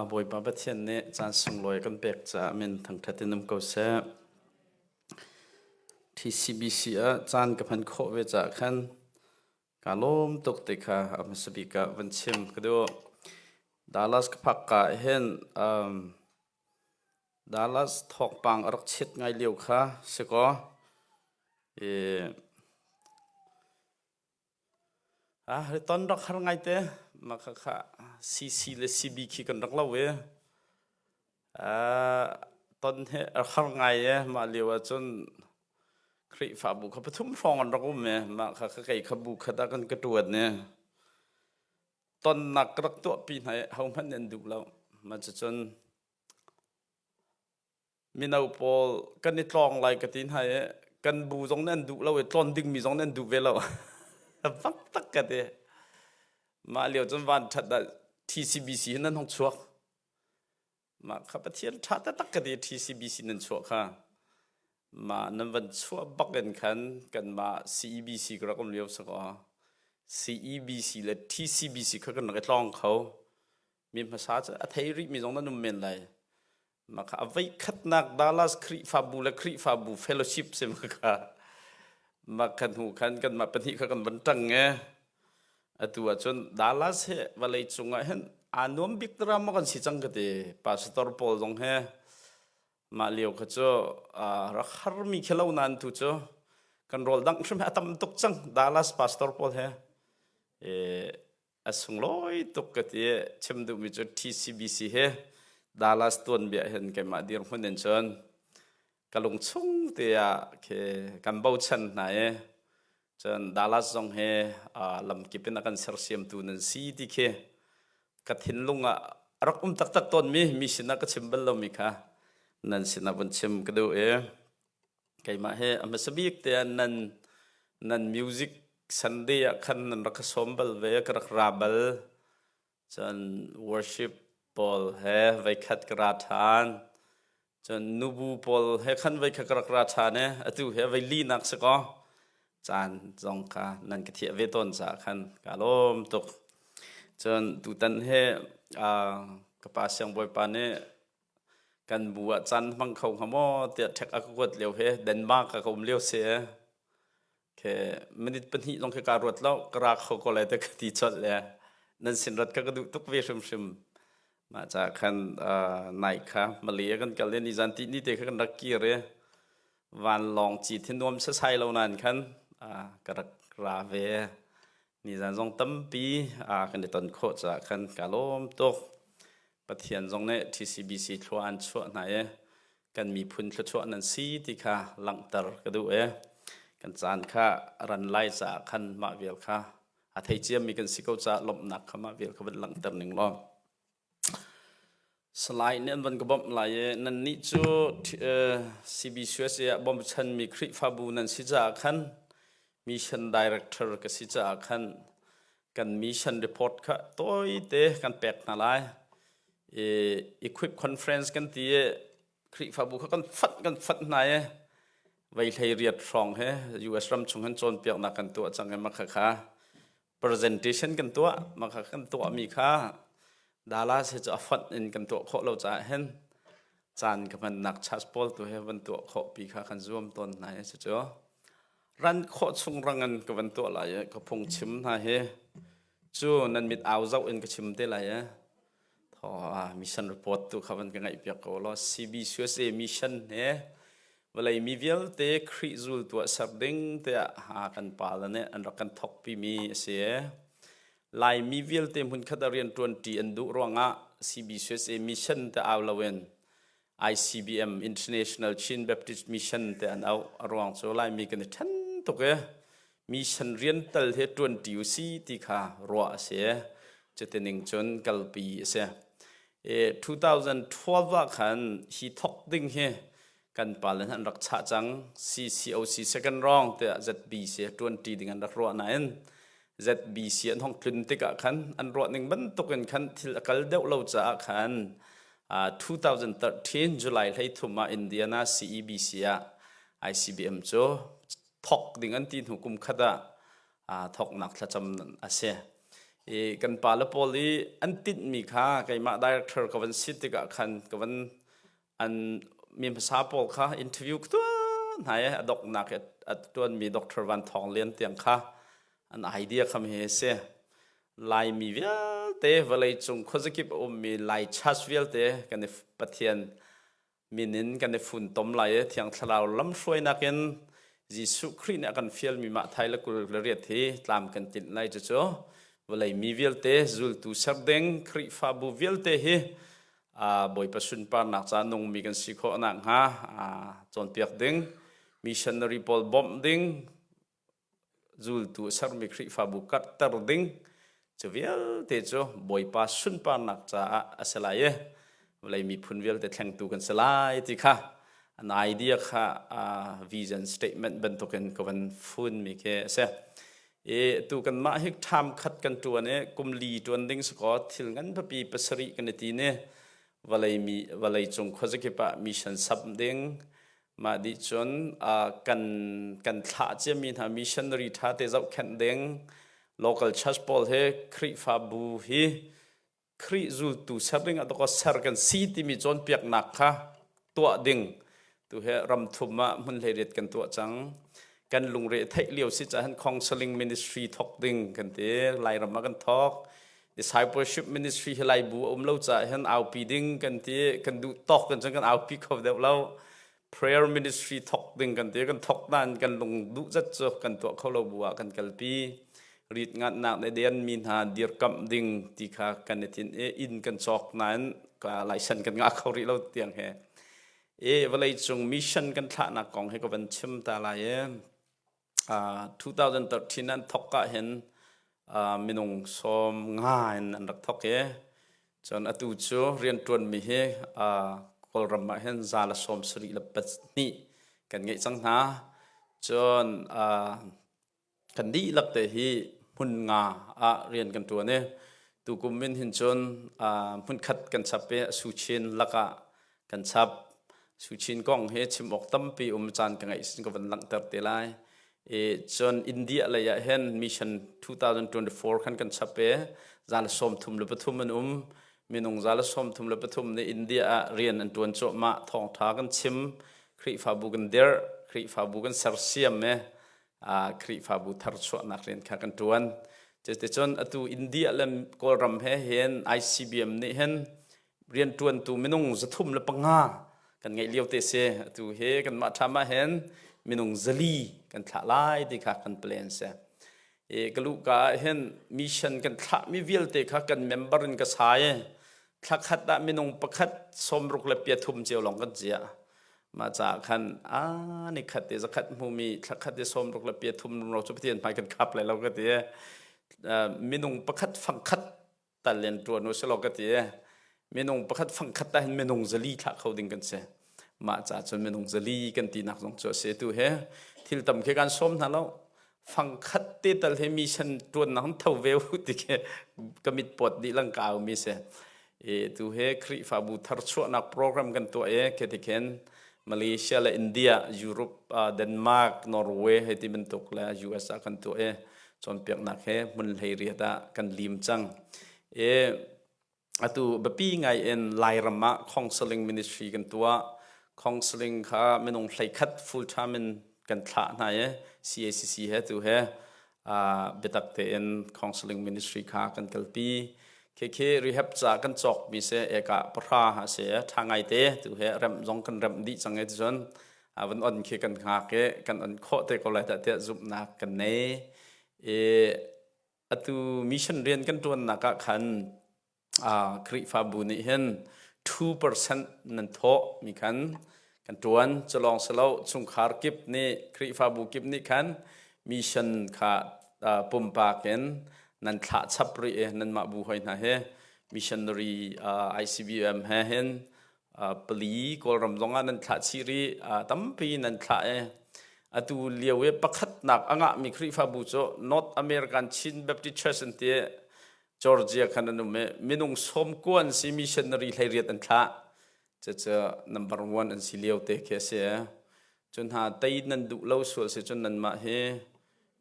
Bawipa Pathian nih caan sunglawi kan pek caah min thangṭhat in um ko seh. TCBC ah caan ka hman khawh ve caah khan kaa lawm tuk ti kha a hmasa bik ah van chim ka duh. Dallas ka phak ka hin um, Dallas thawngpang a rak chiat ngai lio kha si kaw i Riton rak har ngaite. Mah khakha CC le CB khi kan rak lo i ton hi a har ngai i mah lio ahcun Khrihfabu kha pathum hrawng an rak um i mah kha kei kha bu khat ah kan ka ṭuan i tonnak ka rak tuahpi hna i hohmanh nih an duh lo. Mah cucun Mino pawl kan i tlawng lai ka ti hna i kan bu zong nih an duh lo i tlawn dingmi zong nih an duh ve lo. Bak tak ka ti. Mah lio cun van ṭhat ah TCBC hin nan hong chuak. Mah kha Pathian ṭha taktak ka ti TCBC nan chuah kha. Mah nan van chuah bak in khan kanmah CEBC ka rak um lio sakaw. CEBC le TCBC kha kan rak i tlawng kho. Mi hmasa cu a thei rihmi zong nan um men lai. Mah kha a voikhatnak Dallas Khrihfabu le Khrihfabu fellowship si ma kha mah kha hnu khan kanmah pahnih kha kan van ṭang e. Atu ahcun Dallas hi vawlei cungah hin aa nuam bik dara maw kan si cang ka ti. Pastor pawl zong he mah lio kha cu rak harmi khi lo nain tu cu kan rawl dangh hrim hi a tam tuk cang Dallas pastor pawl he. E, A sunglawi tuk ka ti. Chim duhmi cu TCBC hi Dallas tuanbia hin keimah dirhmun in cun ka lungchung te ah khi kan bochan hna i cun Dallas zong hi lamkip in a kan sersiamtu nan si ti khi ka thinlung ah a rak um taktak tawnmi mi sinah ka chim bal lomi kha nan sinah vun chim ka duh i keimah hi a hmasa bik te ah nan nan music Sunday ah khan nan rak ka sawm bal ve ka rak ra bal cun worship pawl he voikhat ka ra ṭhan cun nubu pawl he khan voikhat ka rak ra ṭhan i atu he voi linak si kaw caan zong kha nan ka thiah ve tawn caah khan ka lawm tuk cun tutan he ka pa siangbawipa nih kan bu ah caan hmang kho hnga maw tiah ṭhek a ka kuat lio he Denmark ah ka um lio si Ke minute pahnih zong khi kaa ruat lo ka ra kho ko lai te ka ti colh le nan sin rat kha ka duh tuk ve hrimhrim. Mah caah khan nai kha Malay ah kan kal i nizan ti ni te kha kan rak kir i vanlawng cit hi nuam sasai lo nain khan ka rak ra ve. Nizan zong tampi kan i ton khawh caah khan ka lawm tuk. Pathian zong nih TCBC thlua an chuah hna i kan miphun thluachuah nan si ti kha langhter ka duh i kan caan kha ran lai caah khan mah vial kha a thei ciami kan si ko caah lawmhnak kha mah vial kha van langhter ning law Salai nih an van ka bawmh lai i nannih cu CBCUSA ah bawmchanmi Khrihfabu nan si caah khan mission director ka si caah khan kan mission report kha tawite kan pek hna lai. I equip conference kan ti i Khrihfabu kha kan fat kan fat hna i vei hlei riat hrawng he US ram chung hin cawnpiaknak kan tuah cang i mah kha presentation kan tuah mah kha kan tuahmi kha Dallas he cu a fonh in kan tuah khawh lo caah hin caan ka hmannak charge pawl tu he van tuah khawh pi kha kan zuam tawn hna i cucu ran khawh chung rang in ka van tuah lai i ka phung chim hna hi cu nan mit au zoh in ka chim te lai i thaw mission report tu kha van ka ngaih piak ko law CBCUSA mission he vawlei mi vialte Khrih zultu ah ser ding tiah kan pa le nih an rak kan thawkpi mi a si. Laimi vialte hmunkhat ah rianṭuanṭi an duh ruangah CBCUSA mission te au loin ICBM International Chin Baptist Mission te an auh. A ruang cu Laimi kan i ṭhen tuk i mission rian tal he ṭuanṭi u si ti kha ruah a si. Cutining cun kalpi a si. 2012 ah khan hi thawk ding hi kan pale an rak chah cang CCOC second round tiah ZBC ṭuanṭi ding an rak ruah nain ZBC an hong tlun tikah khan an ruah ning bantuk in khan thil a kal deuh lo caah khan 2013 July 13 ah Indiana CEBC ah ICBM cu thok ding an ti hnu kum khat ah thoknak thlacam a si. I kan pale pawl i an tinhmi kha keimah director ka van si tikah khan ka van an mi hmasa pawl kha interview ka tuah hna i a doknak i a tuanmi Dr. Van Thawng Lian tiang kha an idea kha mi hi si. Laimi vialte vawleicung khuazakip a ummi Lai church vialte kan i Pathian min in kan i funtom lai i Thiang Thlarau lamhruainak in Jesuh Khrih nih a kan fialmi mah thai le 28 hi tlam kan tlinh lai. Cucu vawlei mi vialte zultu ser ding Khrihfabu vialte hi Bawipa sunparnak ca nungmi kan si khawh nakhnga cawnpiak ding, missionary pawl bawmh ding, zultu a sermi Khrihfabu karhter ding cu vialte cu Bawipa sunparnak caah a si lai i vawlei miphun vialte thlengtu kan si lai ti kha an idea kha vision statement bantukin ka van funmi khi a si. I tu kanmah hi ṭham khat kan ṭuan i kum li ṭuan ding si kaw thil ngan pipi pasarih kan i tin i vawlei mi vawlei cung khuazakip ah mission sap ding Mah dih cun kan kan thlah ciami hna missionary ṭha te zohkhenh ding local church pawl hi Khrihfabu hi Khrih zultu ser ding ah dawkaw ser kan si timi cawnpiaknak kha tuah ding tu hi ram thum ah hmun hleiriat kan tuah cang. Kan lungre theih lio si caah counseling ministry thok ding kan ti Lairam ah kan thok. Discipleship ministry hi Laibu a um lo caah hin aupi ding kan ti kan duh tawk kan cun kan aupi kho deuh lo. Prayer ministry thok ding kan ti kan thok nain kan lung duh zat cu kan tuah kho lo bu ah kan kalpi. Rit ngatnak le den mi hna dirkamh ding ti kha kan i tin i inn kan cawk nain license kan ngah kho rih lo tiang he. I vawleicung mission kan thlahnak kong hi ka van chim ta lai i 2013 an thok ah hin minung 50 in an rak thok i cun atu cu rianṭuanmi hi Kawlram ah hin 172 kan ngeih cang hna. Cun kan dihlak te hi hmun nga ah rian kan ṭuan i tukum in hin cun hmunkhat kan chap i Suchin lakah kan chap. Suchin kong hi chim awk tampi um caan ka ngeih sin ka van langhter te lai. I cun India lei ah hin mission 2024 khan kan chap i 133 an um. Minung 133 nih India ah rian an ṭuan cuahmah. Thawngṭha kan chim, Khrihfabu kan dirh, Khrihfabu kan sersiam i Khrihfabu tharchuahnak rian kha kan ṭuan. Cuticun atu India le Kawlram he hin ICBM nih hin rianṭuantu minung 305 kan ngeih lio te si. Atu hi kanmah ṭham ah hin minung 400 kan thlah lai ti kha kan plan si. I ka luhka ah hin mission kan thlahmi vialte kha kan member in ka sai. Thla khat ah minung pakhat 63 cio lawng kan ciah. Mah caah khan a ni khat te zakhat hmumi thla khat te 63 rumro cu Pathian hmai kan khap lai lo ka ti. Minung pakhat fangkhat tal in ṭuan u selaw ka ti. Minung pakhat fangkhat ta hin minung 400 thlah kho ding kan si. Mah caah cun minung 400 kan tinak zong cu a si. Tu he thil tam khi kan sawm hna lo. Fangkhat te tal he mission ṭuannak tho ve u ti khi ka mit pawt dih lang ka au mi si. I tu he Khrihfabu tharchuahnak program kan tuah i khi khin Malaysia le India, Europe, Denmark, Norway hei ti bantuk le US ah kan tuah i cawnpiaknak he hmun 18 ah kan lim cang. I atu biapi ngai in Lairam ah counseling ministry kan tuah. Counseling kha minung 11 full time in kan thlah hna i CACC he tu he biatak tein counseling ministry kha kan kalpi. Khekhe rehab ca kan cawkmi se eka pahra ha se tha ngai te tu he remh zong kan remh dih cang i cun van on khi kan hngak i kan on khawh te ko lai dah tiah zumhnak kan nei. I atu mission rian kan ṭuannak ah khan Khrihfabu nih hin 2% nan thawh mi khan kan ṭuan. Culawng si lo chungkhar kip nih Khrihfabu kip nih khan mission kha pumpak in nan thlah chap rih i nanmah bu hoi hna hi missionary ICBM he hin pali Kawlram zong ah nan thlah chih rih tampi nan thlah i atu lio i pakhatnak a ngahmi Khrihfabu cu North American Chin Baptist Church an ti Georgia khan an um i minung 90 an si missionary 18 an thlah. Cucu number one an si lio te khi a si. Cun hna tei nan duh lo sual si cun nanmah hi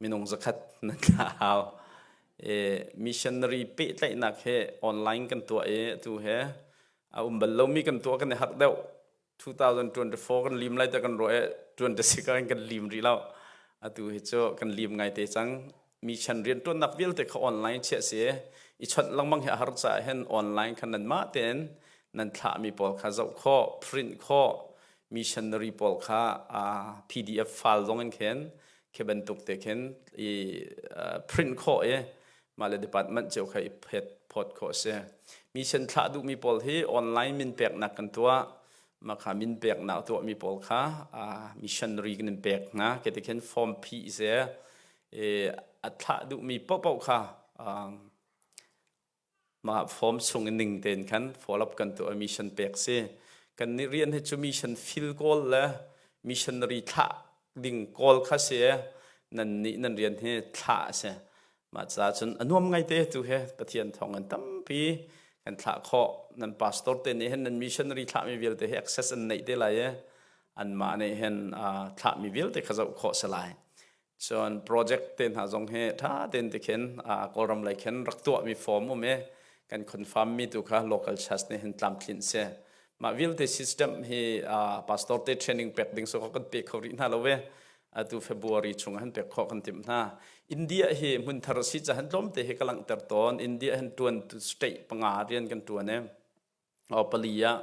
minung 100 nan thlah hau. Missionary pehtlaihnak he online kan tuah i atu he a um bal lomi kan tuah kan i harh deuh. 2024 kan lim lai te kan ruah i 26 ah kan lim rih lo. Atu hi cu kan lim ngai te cang. Mission rianṭuannak vialte kha online chiah si i chawnh lengmang hi a har caah hin online khan nanmah tein nan thlahmi pawl kha zoh khawh, print khawh, missionary pawl kha PDF file zong in khin khi bantuk te khin i print khawh i mah le department cio kha i phet phawt khawh a si. Mission thlah duhmi pawl hi online min peknak kan tuah. Mah kha min peknak tuahmi pawl kha missionary kan in pek hna. Khi ti khin form phih si i a thlah duhmi paohpaoh kha mah form chung in ning tein khan follow up kan tuah mission pek si. Kan nih rian hi cu mission fill kawl le missionary thlah ding kawl kha si nan nih nan rian hi thlah a si. Mah caah cun a nuam ngaite tu he Pathian thawng in tampi kan thlah khawh. Nan pastor te nih hin nan missionary thlahmi vialte hi access an neih te lai i anmah nih hin thlahmi vialte kha zoh khawh si lai. Cun project te hna zong hi ṭha tein ti khin Kawlram lei khin rak tuahmi form um i kan confirm mi tu kha local church nih hin tlamtlinh si. Mah vialte system hi pastor te training pek ding so kan pe kho rih hna lo ve. Atu February chung han pek khawh kan timh hna. India hi hmunthar si cahan tlawmte hi ka langhter tawn. India hin tuan state panga rian kan tuan i o pali ah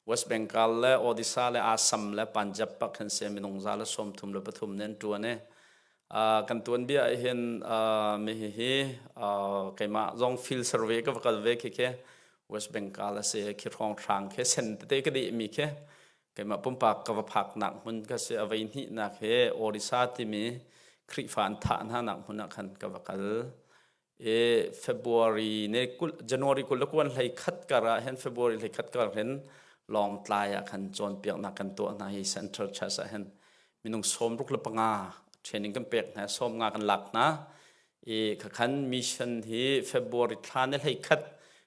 West Bengal le Odisha le Assam le Punjab pak khan se minung za le 33 ne an tuan i kan tuan bia ah hin mi hi keimah zong field survey ka va kal ve khi khi West Bengal a si khi hrawng hrang khi sen tete ka deh mi khi keimah pumpak ka va phaknak hmun ka si a vei hnihnak hi Odisha timi Khrihfa an thah hna nak hmun ah khan ka va kal i February ne kul January 20 le kuan hlei khat kar ah hin February hlei khat kar hin Lawngtlai ah khan cawnpiaknak kan tuah hna hi Central Church ah hin minung 65 training kan pek hna 15 kan lak hna i khakhan mission hi February thla ni hlei khat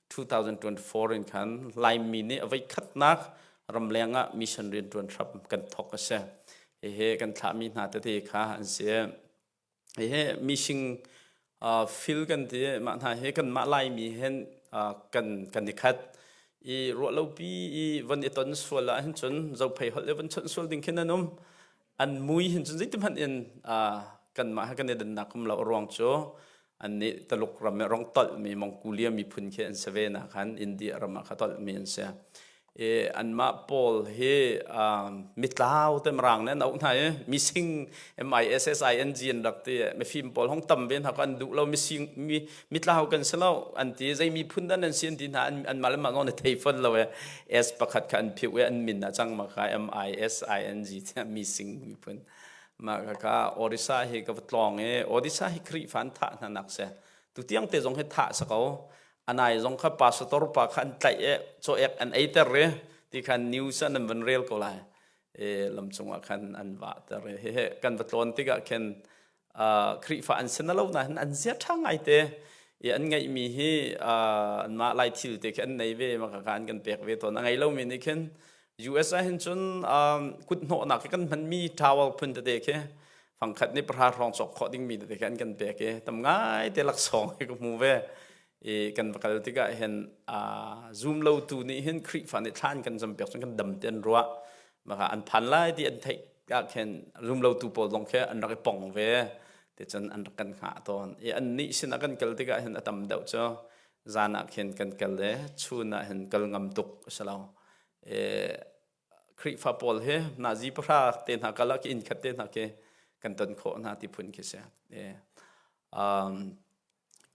2024 in khan Laimi nih a voi khatnak ramleng ah mission rianṭuan hram kan thawk a si. Hihi kan thlahmi hna tete kha an si. Hihi mising fil kan ti mah hna hi kanmah Laimi hin kan kan i khat i ruahlopi i von i ton sual ah hin cun zophei holh le von chawnh sual ding khin an um an mui hin cun zeiti hmanh in kanmah he kan i dannak um lo ruang cu annih Taluk ram i rong tolhmi Mongolia miphun khi an si ve na khan India ram ah kha tolhmi an si i anmah pawl hi mitlau te mirang nih an auh hna i mising M-I-S-S-I-N-G an rak ti mifim pawl hong tam ve hna ko an duh lo mising mi mitlau kan si lo an ti zei miphun dah nan si an ti hna an anmah le mah zong an thei fawn lo e S pakhat kha an phiu i an min ah cang ma kha M-I-S-I-N-G tiah mising miphun mah kha Odisha hi ka va tlawng i Odisha hi Khrihfa an thah hna nak si tutiang te zong hi thah si ko anai zong kha pastor pa kha an tlaih i caw-ek an eiter i ti khan news ah nan van rel ko lai e lam cungah khan an vahter i hehe kan va tlawn tikah khin Khrihfa an si na lo nain an zia ṭha ngai te i an ngeihmi hi anmah lai thil te khi an nei ve ma kha an kan pek ve tawn a ngei lomi nih khin US ah hin cun kut hnawhnak khi kan hmanmi towel phun tete khi fangkhat nih pahra hrawng cawk khawh dingmi tete khi an kan pek i tam ngai te laksawng hi ka hmu ve i kan va kal tikah hin zum lo tu nih hin Khrihfa nih thla an kan cam piak cun kan dam te an ruah maka an phan lai ti an theih ah khin zum lo tu pawl zong khi an rak i pong ve ti cun an rak kan hngah tawn i an nih sin ah kan kal tikah hin a tam deuh cu zan ah khin kan kal i chun ah hin kal ngam tuk a si lo i Khrihfa pawl hi nazi pahra te hna kal ah khi inn khat te hna khi kan ton khawh hna ti phun khi si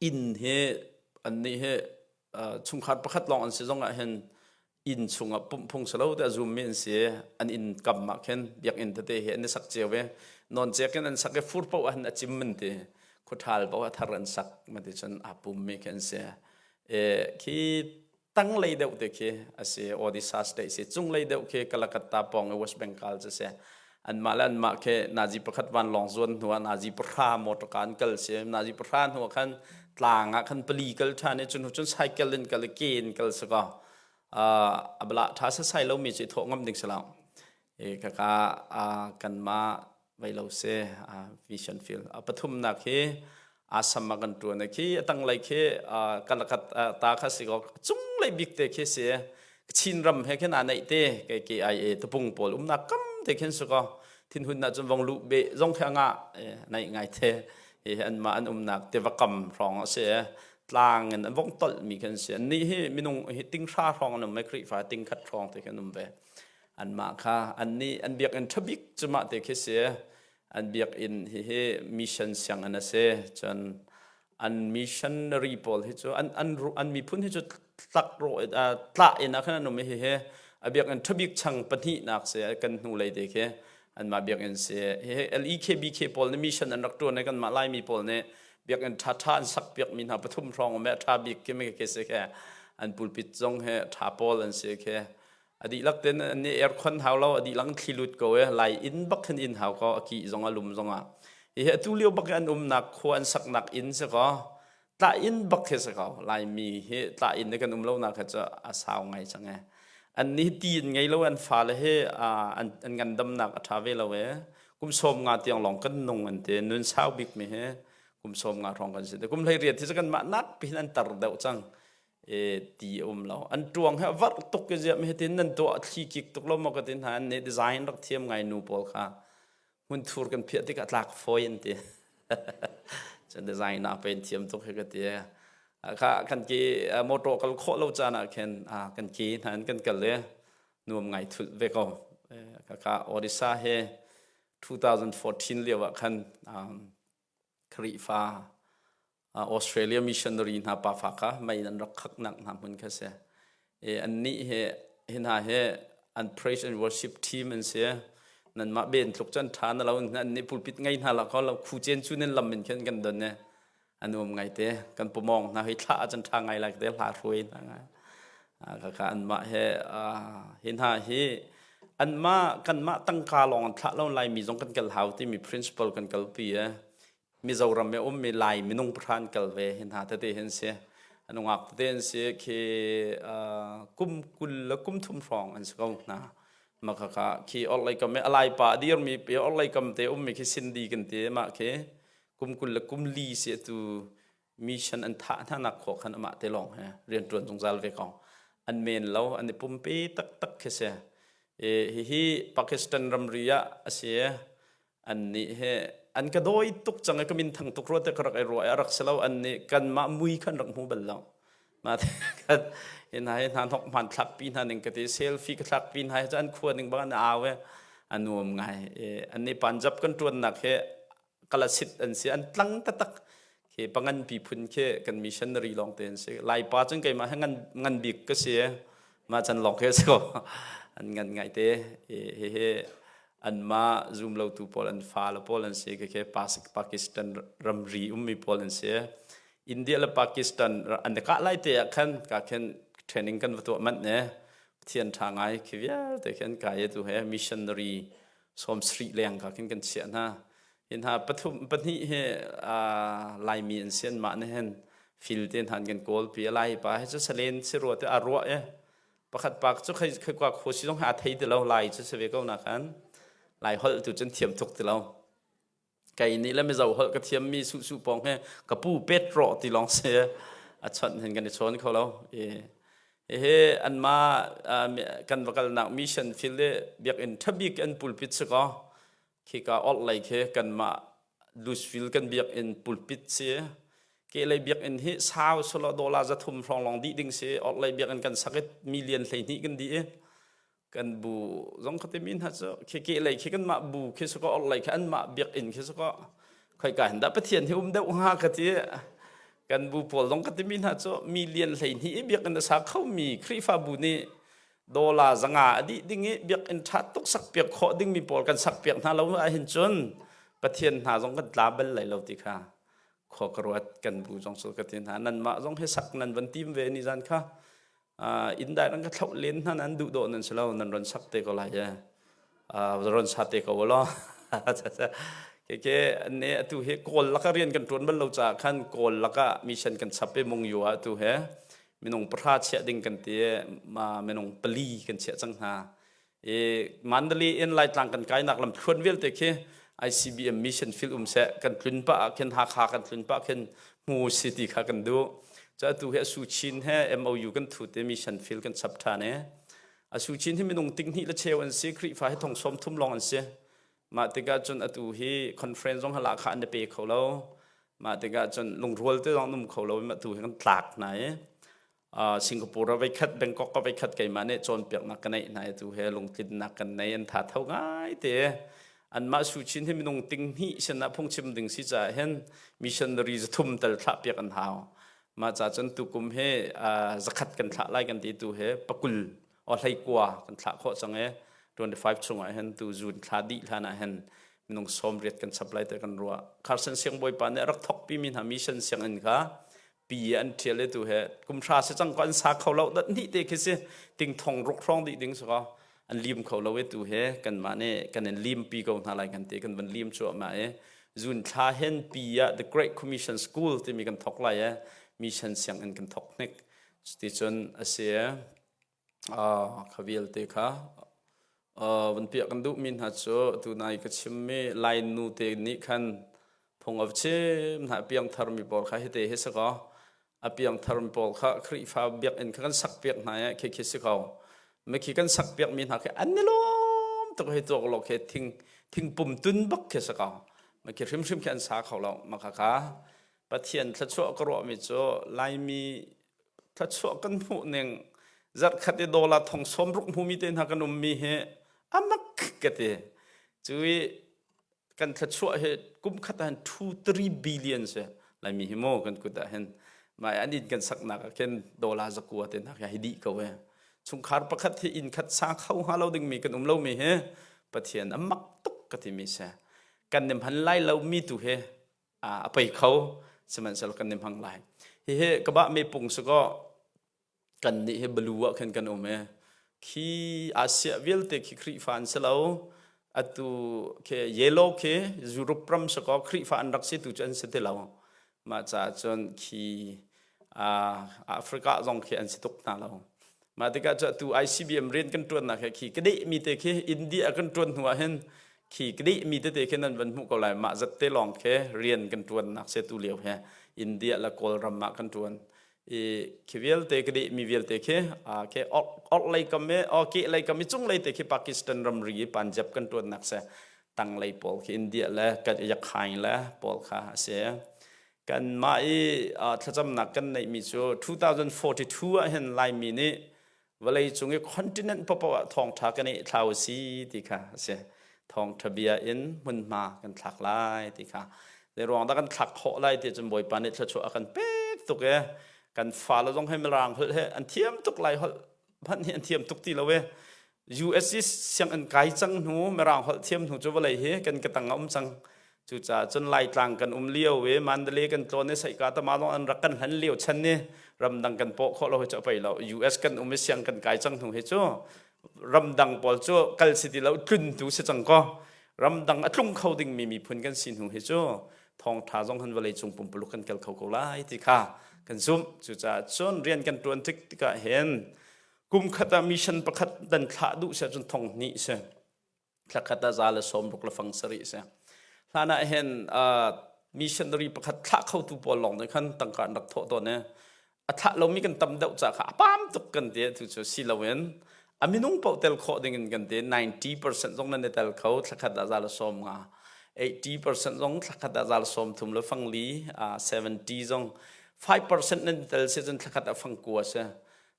inn hi annih hi chungkhar pakhat lawng an si zong ah hin inn chungah pumh phung si lo te a zummi an si an inn kam ah khin biakinn tete hi an i sak cio ve nawncek in an sak i fur paoh ah hin a cim an ti khuaṭhal paoh a thar an sak ma ti cun aa pummi khi an si khi tanglei deuh te khi a si Odisha state si cunglei deuh khi Calcutta pawng i West Bengal cu si anmah le anmah khi nazi pakhat vanlawng zuan hnu ah nazi pahra motor ka an kal si nazi pahra hnu ah khan tlang ah khan pali kal ṭhan i cun cun cycle in kal i ke in kal si ko a bala ṭha sasai lomi cu i thawh ngam ding si lo i kaka kanmah vei lo si vision field a pathumnak hi. Assam ah kan ṭuan khi a tanglei khi Kalakat ta kha si ko cunglei bik te khi si. Chin ram he khin aa neih te kei KIA tupung pawl umnak kam te khin si ko. Thinhun ah cun vong luh beh zong khi a ngah naih ngai te. Hi anmah an umnak tiva kam hrawng a si. Tlang in an vong tolh mi khin si. Annih hi minung hi tinghra hrawng an um i Khrihfa tingkhat hrawng te khin um ve. Anmah kha annih an biakinn ṭhabik cu mah te khi si. An biakinn hihi mission sianginn a si. Cun an missionary pawl hi cu an an an miphun hi cu tlak rawh tlah in ah khan an um i hihi a biakinn ṭhabik chang pahnihnak si kan hnu lei te khi anmah biakinn si. Hihi LEKBK pawl nih mission an rak ṭuan i kanmah Laimi pawl nih biakinn ṭhaṭha an sak piakmi hna pathum hrawng um i a ṭha bik khi khi si khi an pulpit zong hi ṭha pawl an si khi. A dihlak ten an i aircon hau lo, a dihlak in thli lut ko i lai inn bak khin inn hau ko, a kih zong a lum zong ah. Hihi atu lio bak i an umnak khua an saknak inn si ko. Tlah inn bak khi si ko. Laimi hi tlah inn i kan um lonak hi cu a sau ngai cang e. An nih ti in ngei lo an fale hi an, an ngandamnak a ṭha ve lo e. Kum 50 tiang lawng kan nung an ti. Nun sau bik mi hi kum 50 hrawng kan si. Kum 18 hi cu kanmah nak pihin an tar deuh cang. E ti a um lo. An ṭuang he a varh tuk i ziah hitin nan tuah thli kik tuk lo maw ka ti hna. An nih design rak thiam ngai nu pawl kha hmunthur kan phiah tikah tlak fawi an ti. Cun design ah pen thiam tuk hi ka ti. Kha kan ke motor kal khawh lo caan ah khin kan ke hna in kan kal i nuam ngai thulh ve ko. Kaka Odisha he 2014 lio ah khan Khrihfa Australia missionary hna pafa kha mei an rak khaknak hna hmun kha si. E, annih he hi hna he an praise and worship team an si. Nanmah ben tluk cun ṭha na lo an nih pulpit ngei hna la ko lo khu cen cu nan lam in khin kan don ne. An um ngai te kan pumong hna hi thla cun ṭha ngai lai te hla hruai hna ngai. Kaka anmah he hi hna hi anmah kanmah tangka lawng an thlah lo Laimi zong kan kal hau timi principle kan kalpi e. Mizoram i ummi Lai minung pahra an kal ve hi hna tete hin si. An ungak tete an si khi kum 20 le kum 30 hrawng an si ko hna. Mah khakha khi orhlei kam i a lai pa a dirmi pi orhlei kam te ummi khi Cindy kan ti mah khi kum 20 le kum li si atu mission an thah hna nak khua khan amah te lawng he rian ṭuan zungzal ve ko. An men lo an i pumpe taktak khi si. Hihi Pakistan ramri ah a si. Annih he an ka dawi tuk cang i ka min thang tuk rua te ka rak i ruah i a rak si lo. Annih kanmah mui khan rak hmu bal lo. Mah te kan hi hna hi hna hnok hmanthlak pi hna ning ka ti selfie ka thlak pi hna hi cu an khua ning bang an au i a nuam ngai. Annih Punjab kan ṭuannak hi kalasit an si an tlang taktak khi pangan pi phun khi kan missionary lawng te an si. Laipa cun keimah hi ngan ngan bik ka si. Mah can lawng khi a si ko. An ngan ngai te. Hihi anmah zum lotu pawl an fale pawl an si. Khi Pakistan ramri ummi pawl an si. India le Pakistan an i kah lai te ah khan ka khin training kan va tuah manh ne. Pathian ṭha ngai khi vialte khin kai i tu he missionary 70 leng ka khin kan chiah hna. Hi hna pathum pahnih hi Laimi an si anmah nih hin fil te hna an kan kawl pi. Lai pa hi cu salen si rua te a ruah i pakhat pa cu khei khei kwa kho si zong hi a thei ti lo. Lai cu si ve ko na khan Lai holh tu cun thiam tuk ti lo. Kei nih le Mizo holh ka thiam mi su su pong he ka pu pet rawh ti lawng si a chawnh hin kan i chawn kho lo. Hihi anmah kan va kalnak mission field i biakinn ṭhabik an pulpit si kaw khika orhlei khi kanmah Louisville kan biakinn pulpit si. Kehlei biakinn hi sau selaw dollar 300 hrawng lawng dih ding si. Orhlei biakinn kan sak i million 12 kan dih i kan bu zong kha timi hna cu khi kehlei khi kanmah bu khi si kaw orhlei khi anmah biakinn khi si kaw khoika hin dah Pathian hi um deuh hnga ka ti. Kan bu pawl zong ka timi hna cu million 12 i biakinn a sa khomi Khrihfabu nih dollar 500 a dih ding i biakinn ṭha tuk sakpiak khawh dingmi pawl kan sakpiak hna lo ahhin cun Pathian hna zong kan tla bal lai lo ti kha khua ka ruat. Kan bu zong cu ka ti hna nanmah zong hi sak nan van tim ve ni zan kha inn dai ran ka thloh len hna nan duh dawh nan si lo nan ron sak te ko lai e ron sa te ko lo ke ke ne atu hi kawl laka rian kan tuan bal lo ca khan kawl laka mission kan chap e mung yu atu he minung pahra chiah ding kan ti ma minung pali kan chiah cang hna. I Mandalay in Laitlang kan kainak lam thluan vialte khi. ICBM mission field um seh kan tlun pah ah khin Hakha kan tlun pah khin hmu si ti kha kan duh. Cu atu hi Asu Chin he MOU kan thu te mission field kan chap ṭhan i Asu Chin hi minung ting hnih le cheu an si Khrihfa hi thong sawm thum lawng an si. Mah tikah cun atu hi conference zong hala kha an pe kho lo. Mah tikah cun lungrual te zong um kho lo i mah tu hi kan tlak hna i Singapore ah voikhat Bangkok ah voikhat keimah nih cawnpiaknak ka neih hna i tu he lungtlinnak kan nei an tha tho ngai te anmah Suchin hi minung ting hnih sinah phungchim ding si caah hin missionary zathum tal thlah piak an hau mah ca cun tukum hi zakhat kan thlah lai kan ti tu he pakul o hlei kua kan thlah khawh cang e 25 chungah hin tu zun thla dih hlan ah hin minung 90 kan chap lai te kan ruah Carson siangbawipa nih a rak thokpi mi hna mission sianginn kha pi an ṭhial i tu he kum hra si cang ko an sa kho lo dat hnih te khi si ting thong ruk hrawng dih ding si ko an lim kho lo i tu he kanmah nih kan in lim pi ko hna lai kan ti kan van lim cuahmah i zun thla hen pi ah the Great Commission School timi kan thok lai e mission sianginn kan thok hnik cuticun a si Kha vialte kha van piah kan duhmi hna cu tunai ka chimmi Lainu te nih khan phung a va chim hna. A piangtharmi pawl kha hite hi si kaw a piangtharmi pawl kha Khrihfa biakinn kha kan sakpiak hna i khi khi si ko. Mikhi kan sakpiakmi hna khi an i lawm tuk hei tuak law khi thing thingpum tun bak khi si ko. Mikhi hrimhrim khi an sa kho lo. Mah khakha Pathian thluachuah ka ruahmi cu Laimi thluachuah kan hmuh ning zarhkhat i dollar thong sawm ruk hmumi te hna kan ummi hi amak ka ti. Cu i kan thluachuah hi kum khat ah hin 2 3 billion si Laimi hi mu kan kut ah hin mai an inn kan saknak ah khin dollar zakua te hna hi dih ko e. Chungkhar pakhat hi inn khat sa kho hnga lo dingmi kan um lomi hi Pathian amak tuk ka timi si. Kan nim han lai lo mi tu hi a pei kho sihmanhsehlaw kan i hmang lai hihi ka bah me pung si kaw kan nih hi balu ah khan kan um e khi Asia vialte khi Khrihfa an si lo atu khi yellow khi Europe ram si kaw Khrihfa an rak si tu cu an si ti lo mah caah cun khi Africa zong khi an si tuk hna lo Mah tikah cu atu ICBM rian kan ṭuannak he khi ka dehmi te khi India kan ṭuan hnu ah hin khi ka dehmi tete khi nan van hmuh ko lai mah zat te lawng khi rian kan ṭuannak se tu lio he India le Kawlram ah kan ṭuan i khi vialte ka dehmi vialte khi khi orhlei kam i ke lei kam i cunglei te khi Pakistan ramri i Punjab kan ṭuannak se tanglei pawl khi India le Yakhain le pawl kha a si. Kanmah i thlacamnak kan neihmi cu 2042 ah hin Laimi nih vawleicung i continent paohpaoh ah thawngṭha kan i thlau a si ti kha a si. Thawngṭha bia in hmunhma kan thlak lai ti kha. Zei ruang dah kan thlak khawh lai ti cun Bawipa nih thluachuah a kan pek tuk i kan fale zong hi Mirang holh he an thiam tuk lai holh hmanh hi an thiam tuk ti lo i US i sianginn kai cang hnu Mirang holh thiam hnu cu vawlei hi kan ka tang a um cang. Cucaah cun Laitlang kan um lio i Mandalay kan tlawn i Saihka tama zong an rak kan hlan lio chan ni ramdang kan pawh khawh lo hi cu a pei lo. US kan um i siang kan kai cang hnu hi cu ramdang pawl cu kal si ti lo tlun tu si cang kaw ramdang a tlung kho dingmi miphun kan si hnu hi cu thawngṭha zong han vawlei cung pumpuluk kan kal kho ko lai ti kha kan zumh. Cucaah cun rian kan ṭuan tik tikah hin kum khat ah mission pakhat dan thlah duh si ahcun thong hnih si thla khat ah za le sawm ruk le fang sarih si hlan ah hin missionary pakhat thlah khotu pawl lawng nih khan tangka an rak thawh tawn i a thlah lomi kan tam deuh ca kha a pam tuk kan ti tu cu si loin a minung paoh tel khawh ding in kan ti 90% zong nan i tel kho thla khat ah za le sawm nga 80% zong thla khat ah za le sawm thum le fang li 70 zong 5% nan tel si cun thla khat ah fang kua si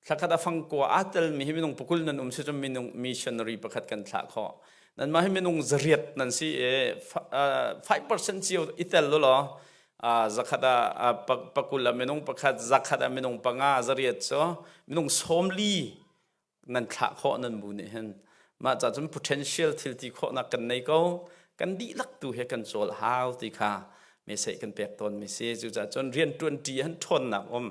Thlakhat a fangkua aa telmi hi minung pakul nan um si cun minung missionary pakhat kan thlah khawh. Nanmah hi minung zariat nan si i 5% cio i tel law zakhat ah pakul ah minung pakhat zakhat ah minung panga zariat cu minung sawmli nan thlah khawh nan bu nih hin mah ca cun potential thil ti khawhnak kan nei ko kan dihlak tu he kan cawl hau ti kha message kan pek tawn mi si cucaah cun rian ṭuan ṭi han ṭhawnnak um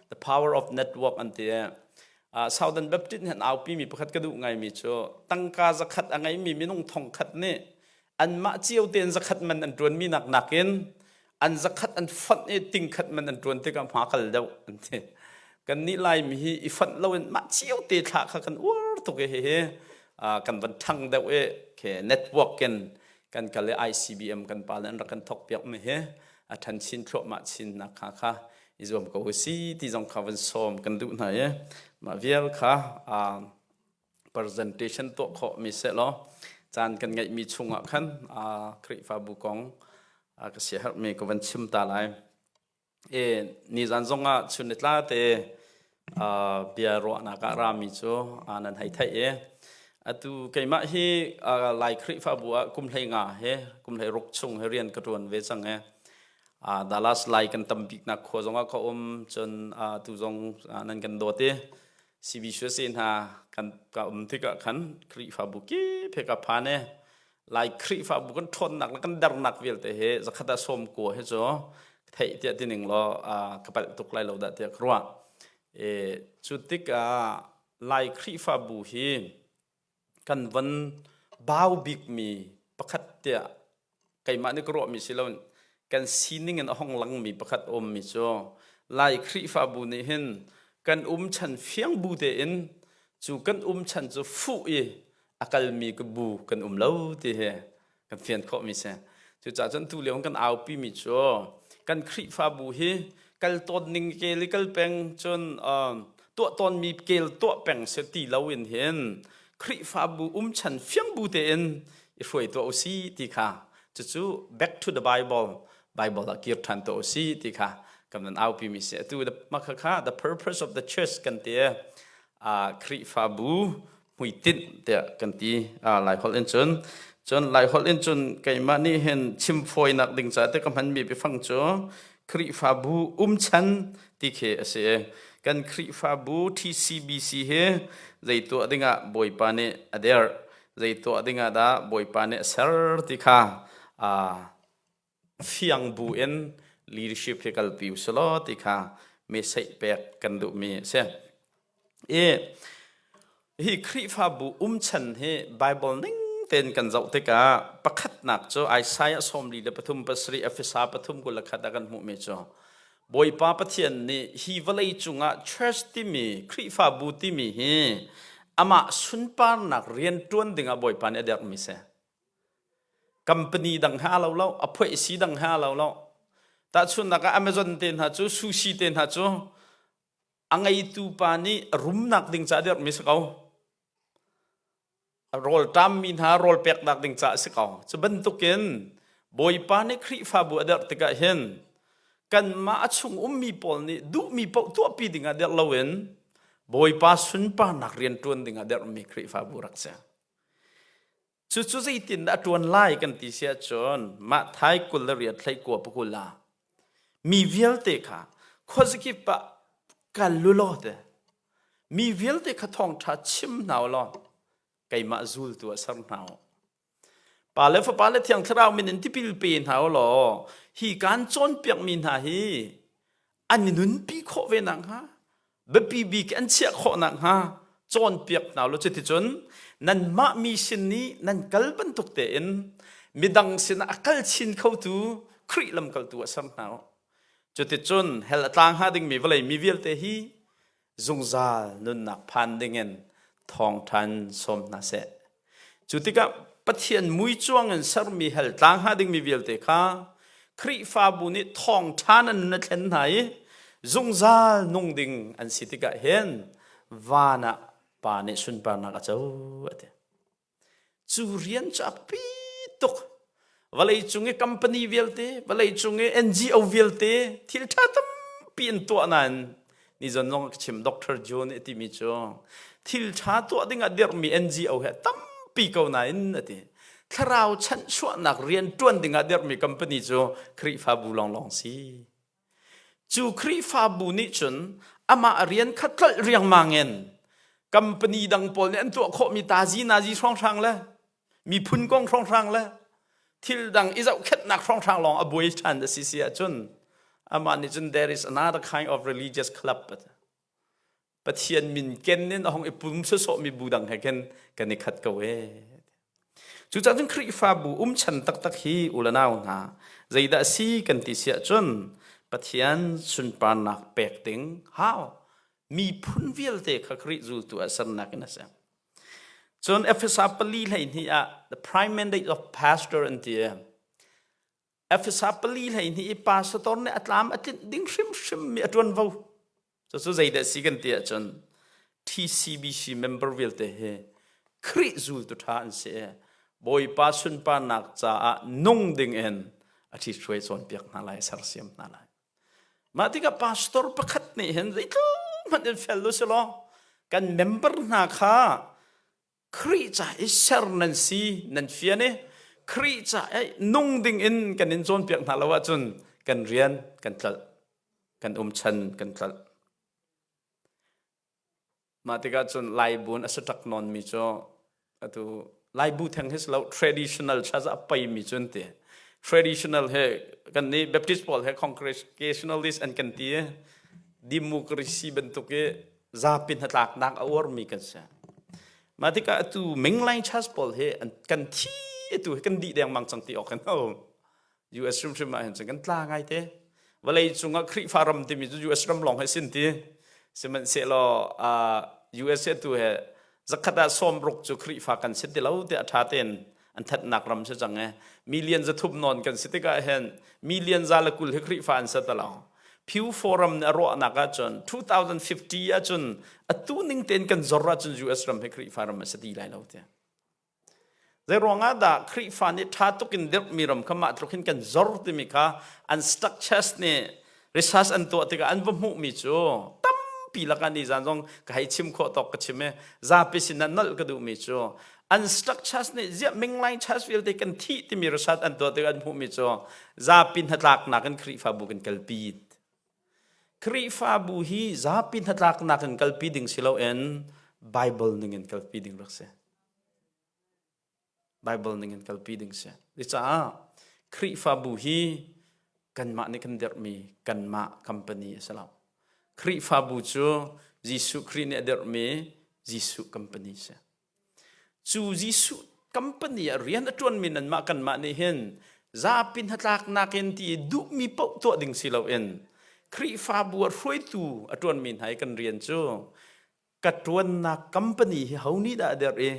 the power of network an ti uh, Southern Baptist han aupi mi pakhat ka duh ngai mi cu tangka zakhat a ngei mi minung thong khat nih anmah cio tein zakhat man an ṭuan mi nak nakin an zakhat an fonh i ting khat man an ṭuan tikah hma kal deuh an ti kan nih Laimi hi i fonh loin mah cio te thlah kha kan uar tuk i hihi kan van ṭhang deuh i ke network in. Kan kal i ICBM kan pa le an rak kan thok piak mi hi a ṭhan chin thluahmah chin nak kha kha i zuam ko si ti zong kha van sawm kan duh hna i mah vial kha presentation tuah khawh mi seh law caan kan ngeih mi chungah khan Khrihfabu kong ka siaherh mi ka van chim ta lai. E nizan zongah chun ni tla te bia ruahnak ah rami cu nan hei theih i atu keimah hi Lai Khrihfabu ah kum hlei nga he kum hlei ruk chung he rian ka ṭuan ve cang e. Dallas Lai kan tam biknak khua zongah ka um cun tu zong nan kan dawt i CBCUSA hna kan ka um tikah khan Khrihfabu kip he ka phan i Lai Khrihfabu kan ṭhawnnak le kan dernak vialte hi zakhat ah sawm kua hi cu theih tiah ti ning law ka palh tuk lai lo dah tiah ka ruah. E, cu tikah Lai Khrihfabu hi kan van bau bikmi pakhat tiah keimah nih ka ruahmi si loin kan sining in a hong langmi pakhat a ummi cu Lai Khrihfabu nih hin kan um chan fiang bu tein cu kan um chan cu fuh i a kalmi ka bu kan um lo ti hi kan fian khawhmi si. Cucaah cun tu lio kan aupi mi cu kan Khrihfabu hi kal tawn ning kel i kal peng cun tuah tawnmi kel tuah peng si ti lo in hin Khrihfabu um chan fiang bu tein i hruai tuah usi ti kha cucu back to the Bible Bible ah kir ṭhan tuah usi ti kha kan nan aupi mi si atu mah kha the purpose of the church kan ti Khrihfabu hmuitinh tiah kan ti Lai holh in cun cun Lai holh in cun keimah nih hin chim fawinak ding ca te ka hmanmi biafang cu Khrihfabu umchan ti khi a si. Kan Khrihfabu TCBC hi zei tuah dingah Bawipa nih a derh, zei tuah dingah dah Bawipa nih a ser ti kha fiang bu in leadership hi kalpi usulaw ti kha message pek kan duhmi a si. I hi Khrihfabu umchan hi Bible ning tein kan zoh tikah pakhatnak cu Isaiah 43 7 Efesa 3 21 ah kan hmuhmi cu Bawipa Pathian nih hi vawlei cungah church timi Khrihfabu timi hi amah sunparnak rian ṭuan dingah Bawipa nih a derhmi si. Company dang he aa lo lo, a phuaisi dang he aa lo lo. Tahchunhnak ah Amazon te hna cu sushi te hna cu a ngeitu pa nih rumnak ding caah dirhmi si ko. Rawl ṭammi hna rawl peknak ding caah si ko. Cu bantukin Bawipa nih Khrihfabu a derh tikah hin kanmah a chung ummi pawl nih duhmi paoh tuahpi dingah derh loin Bawipa sunparnak rian ṭuan dingah derhmi Khrihfabu rak si. Cucu zeitindah a ṭuan lai kan ti si ahcun mah thai 20 le riat hlei kua pakul ah mi vialte kha khuazakip ah kal lu law te mi vialte kha thawngṭha chim hna u law keimah zultu ah ser hna u. Pa le Fapa le Thiang Thlarau min in tipil pe hna u law hi kaan cawnpiakmi hna hi an i nunpi khawh ve nakhnga biapi bik an chiah khawh nakhnga cawnpiak hna law cuticun nanmah mi sin nih nan kal bantuk tein midang sinah a kal chin khotu Khrih lamkaltu ah ser hna u. Cuticun hell a tla hnga dingmi vawlei mi vialte hi zungzal nunnak phan dingin thawngṭhan sawm hna seh. Cu tikah Pathian muicuang in sermi hell tla hnga dingmi vialte kha Khrihfabu nih thawngṭha nan nun a thlen hna i zungzal nung ding an si tikah hin van ah Pa nih sunparnak a co a ti. Cu rian cu a pi tuk. Vawlei cung i company vialte, vawlei cung i NGO vialte thil ṭha tampi an tuah nain nizan zong ka chim Dr. Joe nih a timi cu thil ṭha tuah dingah dirhmi NGO he tampi ko nain a ti. Thlarau chanhchuahnak rian ṭuan dingah dirhmi company cu Khrihfabu lawnglawng si. Cu Khrihfabu nih cun amah rian kha tlolh riangmang in company dang pawl nih an tuah khawhmi tazi nazi hrawnghrang le miphun kong hrawnghrang le thil dang i zohkhenhnak hrawnghrang lawng a buai ṭhan a si si ahcun amah nih cun there is another kind of religious club Pathian min ken in a hong i pum sawsawhmi bu dang he khin kan i khat ko ee. Cucaah cun Khrihfabu umchan taktak hi u le nau hna zeidah a si kan ti si ahcun Pathian sunparnak pek ding hau miphun vialte kha Khrih zultu ah sernak in a si. Cun Efesa 4 12 ah the prime mandate of pastor an ti. Efesa 4 12 i pastor nih a tlam a tlinh ding hrimhrim mi a ṭuanvo. Cucu zeidah si kan ti ahcun TCBC member vialte hi Khrih zultu ṭha an si i Bawipa sunparnak caah nung ding in a ṭhithruai cawnpiak hna lai, sersiam hna lai. Mah tikah pastor pakhat nih hin zeitluk hmanh in fel u silaw kan member hna kha Khrih ca i ser nan si nan fian i Khrih ca i nung ding in kan in cawnpiak hna lo ahcun kan rian kan tlolh kan umchan kan tlolh. Mah tikah cun Laibun a si ṭak nawnmi cu atu Laibu theng hi si lo traditional church a peimi cu an ti. Traditional he kan nih Baptist pawl he congregationalist an kan ti i democracy bantuk i zapi hnatlaknak a uarmi kan si. Mah tikah atu mainline church pawl hi kan thi atu hi kan dih dengmang cang ti awk kan um. US hrimhrim ah hin cun kan tla ngai te. Vawlei cungah Khrihfa ram timi cu US ram lawng he sin ti. Sihmanhsehlaw uh, US he tu he zakhat ah sawmruk cu Khrihfa kan si ti lo tiah ṭha tein an thatnak ram si cang e. Million zathum nawn kan si tikah hin million za le 20 hi Khrihfa an si ti lo. Pew Forum nih a ruahnak ahcun 2050 ahcun atu ning tein kan zor ahcun US ram hi Khrihfa ram a si ti lai lo tiah. Zeiruangah dah Khrihfa nih ṭha tuk in dirhmi ram kha mah tluk hin kan zor timi kha an structures nih research an tuah tikah an va hmuhmi cu tampi lakah nizan zong ka hei chim khawh tawk ka chim i zapi sinah nolh ka duhmi cu an structures nih ziah mingline church vialte kan thih timi research an tuah tikah an hmuhmi cu zapi hnatlaknak in Khrihfabu kan kalpi. Khrihfabu hi zapi hnatlaknak in kalpi ding si loin Bible ning in kalpi ding rak si. Bible ning in kalpi ding si. Cucaah Khrihfabu hi kanmah nih kan dirhmi kanmah company a si lo. Khrihfabu cu Jesuh Khrih nih a dirhmi Jesuh company si. Cu Jesuh company ah rian a ṭuanmi nanmah kanmah nih hin zapi hnatlaknak in ti duhmi paoh tuah ding si loin Khrihfabu ah hruaitu a ṭuanmi hna i kan rian cu ka ṭuannak company hi ho nih dah a dirh i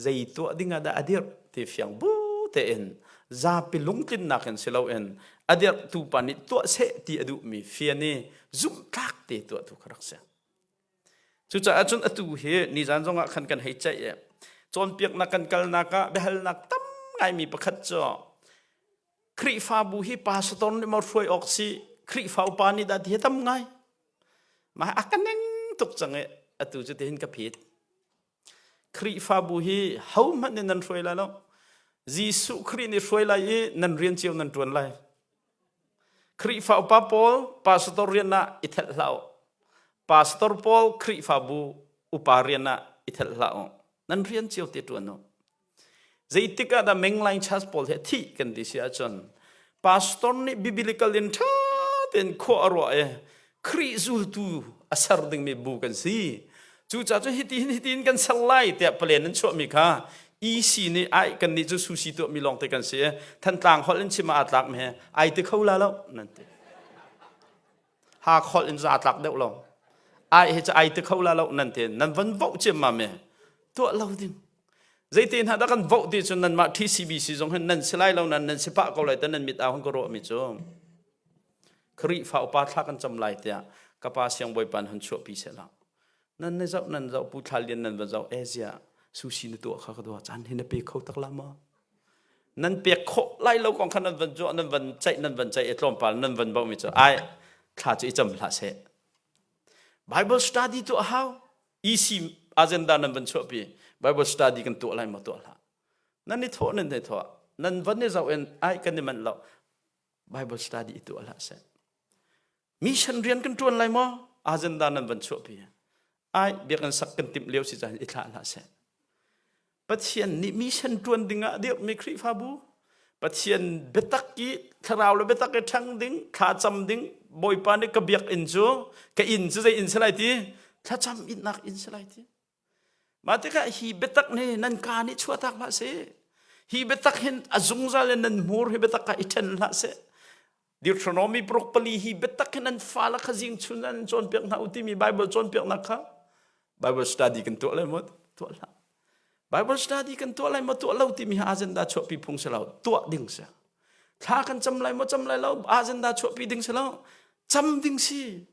zei tuah ding ah dah a dirh ti fiang bu tein zapi lungtlinnak in si loin a dirhtu pa nih tuah seh ti a duhmi fian i zumhtlak te tuah tu kha rak si. Cucaah cun atu hi nizan zongah khan kan hei ceih i cawnpiaknak kan kalnak ah biahalnak tam ngaimi pakhat cu Khrihfabu hi pastor nih maw hruai awk si Khrihfa upa nih dah ti hi tam ngai. Mah a ka neng tuk cang i atu cu tihin ka phit. Khrihfabu hi hohmanh nih nan hruai lai lo. Jesuh Khrih nih hruai lai i nan rian cio nan ṭuan lai. Khrihfa upa pawl pastor rian ah i thelh hlah u. Pastor pawl Khrihfabu upa rian ah i thelh hlah u. Nan rian cio te ṭuan u. Zeitik ah dah mainline church pawl hi thih kan ti si ahcun pastor nih biblical in ṭha tein khua a ruah i Khrih zultu a ser dingmi bu kan si. Cucaah cun hiti hin hiti in kan ser lai tiah palen an chuahmi kha EC nih ai kan nih cu susi tuahmi lawngte kan si i Thantlang holh in chim ah aa tlak mi he ai ti kho la lo nan ti. Hakholh in za tlak deuh lo. Ai hi cu ai ti kho la lo nan ti nan van voh ciammam i tuah lo ding. Zeiti hna dah kan voh ti cun nanmah TCBC zong hin nan si lai lo nan nan si pah ko lai te nan mit au han ka ruah mi cu Khrihfa upa thla kan cam lai tiah ka pa siangbawipa han chuahpi sehla. Nan ne zoh nan zoh pu thla lian nan va zoh Asia sushi na tuah kha ka dua caan hi na pe kho tak la maw? Nan pek khawh lai lo kong kha nan van zuah nan van ceih nan van ceih i tlawmpal nan van bauh mi cu ai thla cu i cam hlah seh. Bible study tu a hau. EC agenda nan van chuahpi Bible study kan tuah lai maw tuah hlah. Nan i thawh nan i thawh nan van i zoh in ai kan i manh lo Bible study i tuah hlah seh. Mission rian kan ṭuan lai maw? Agenda nan van chuahpi. Ai biakinn sak kan timh lio si caah i thlah hlah seh. Pathian nih mission ṭuan dingah a dirhmi Khrihfabu Pathian biatak i thlarau le biatak i ṭhang ding, thlacam ding, Bawipa nih ka biakinn cu ka inn cu zei inn si lai ti? Thlacam innak inn si lai ti. Mah tikah hi biatak nih nan kaa nih chuahtak hlah seh. Hi biatak hin a zungzal in nan hmur hi biatak ah i ṭhen hlah seh. Deuteronomy paruk pali hi biatak hin nan fale kha zing chun an cawnpiak hna u timi Bible cawnpiaknak kha Bible study kan tuah le maw tuah hlah. Bible study kan tuah lai maw tuah lo timi hi agenda chuahpi phung si lo, tuah ding si. Thla kan cam lai maw cam lai lo agenda chuahpi ding si lo, cam ding si.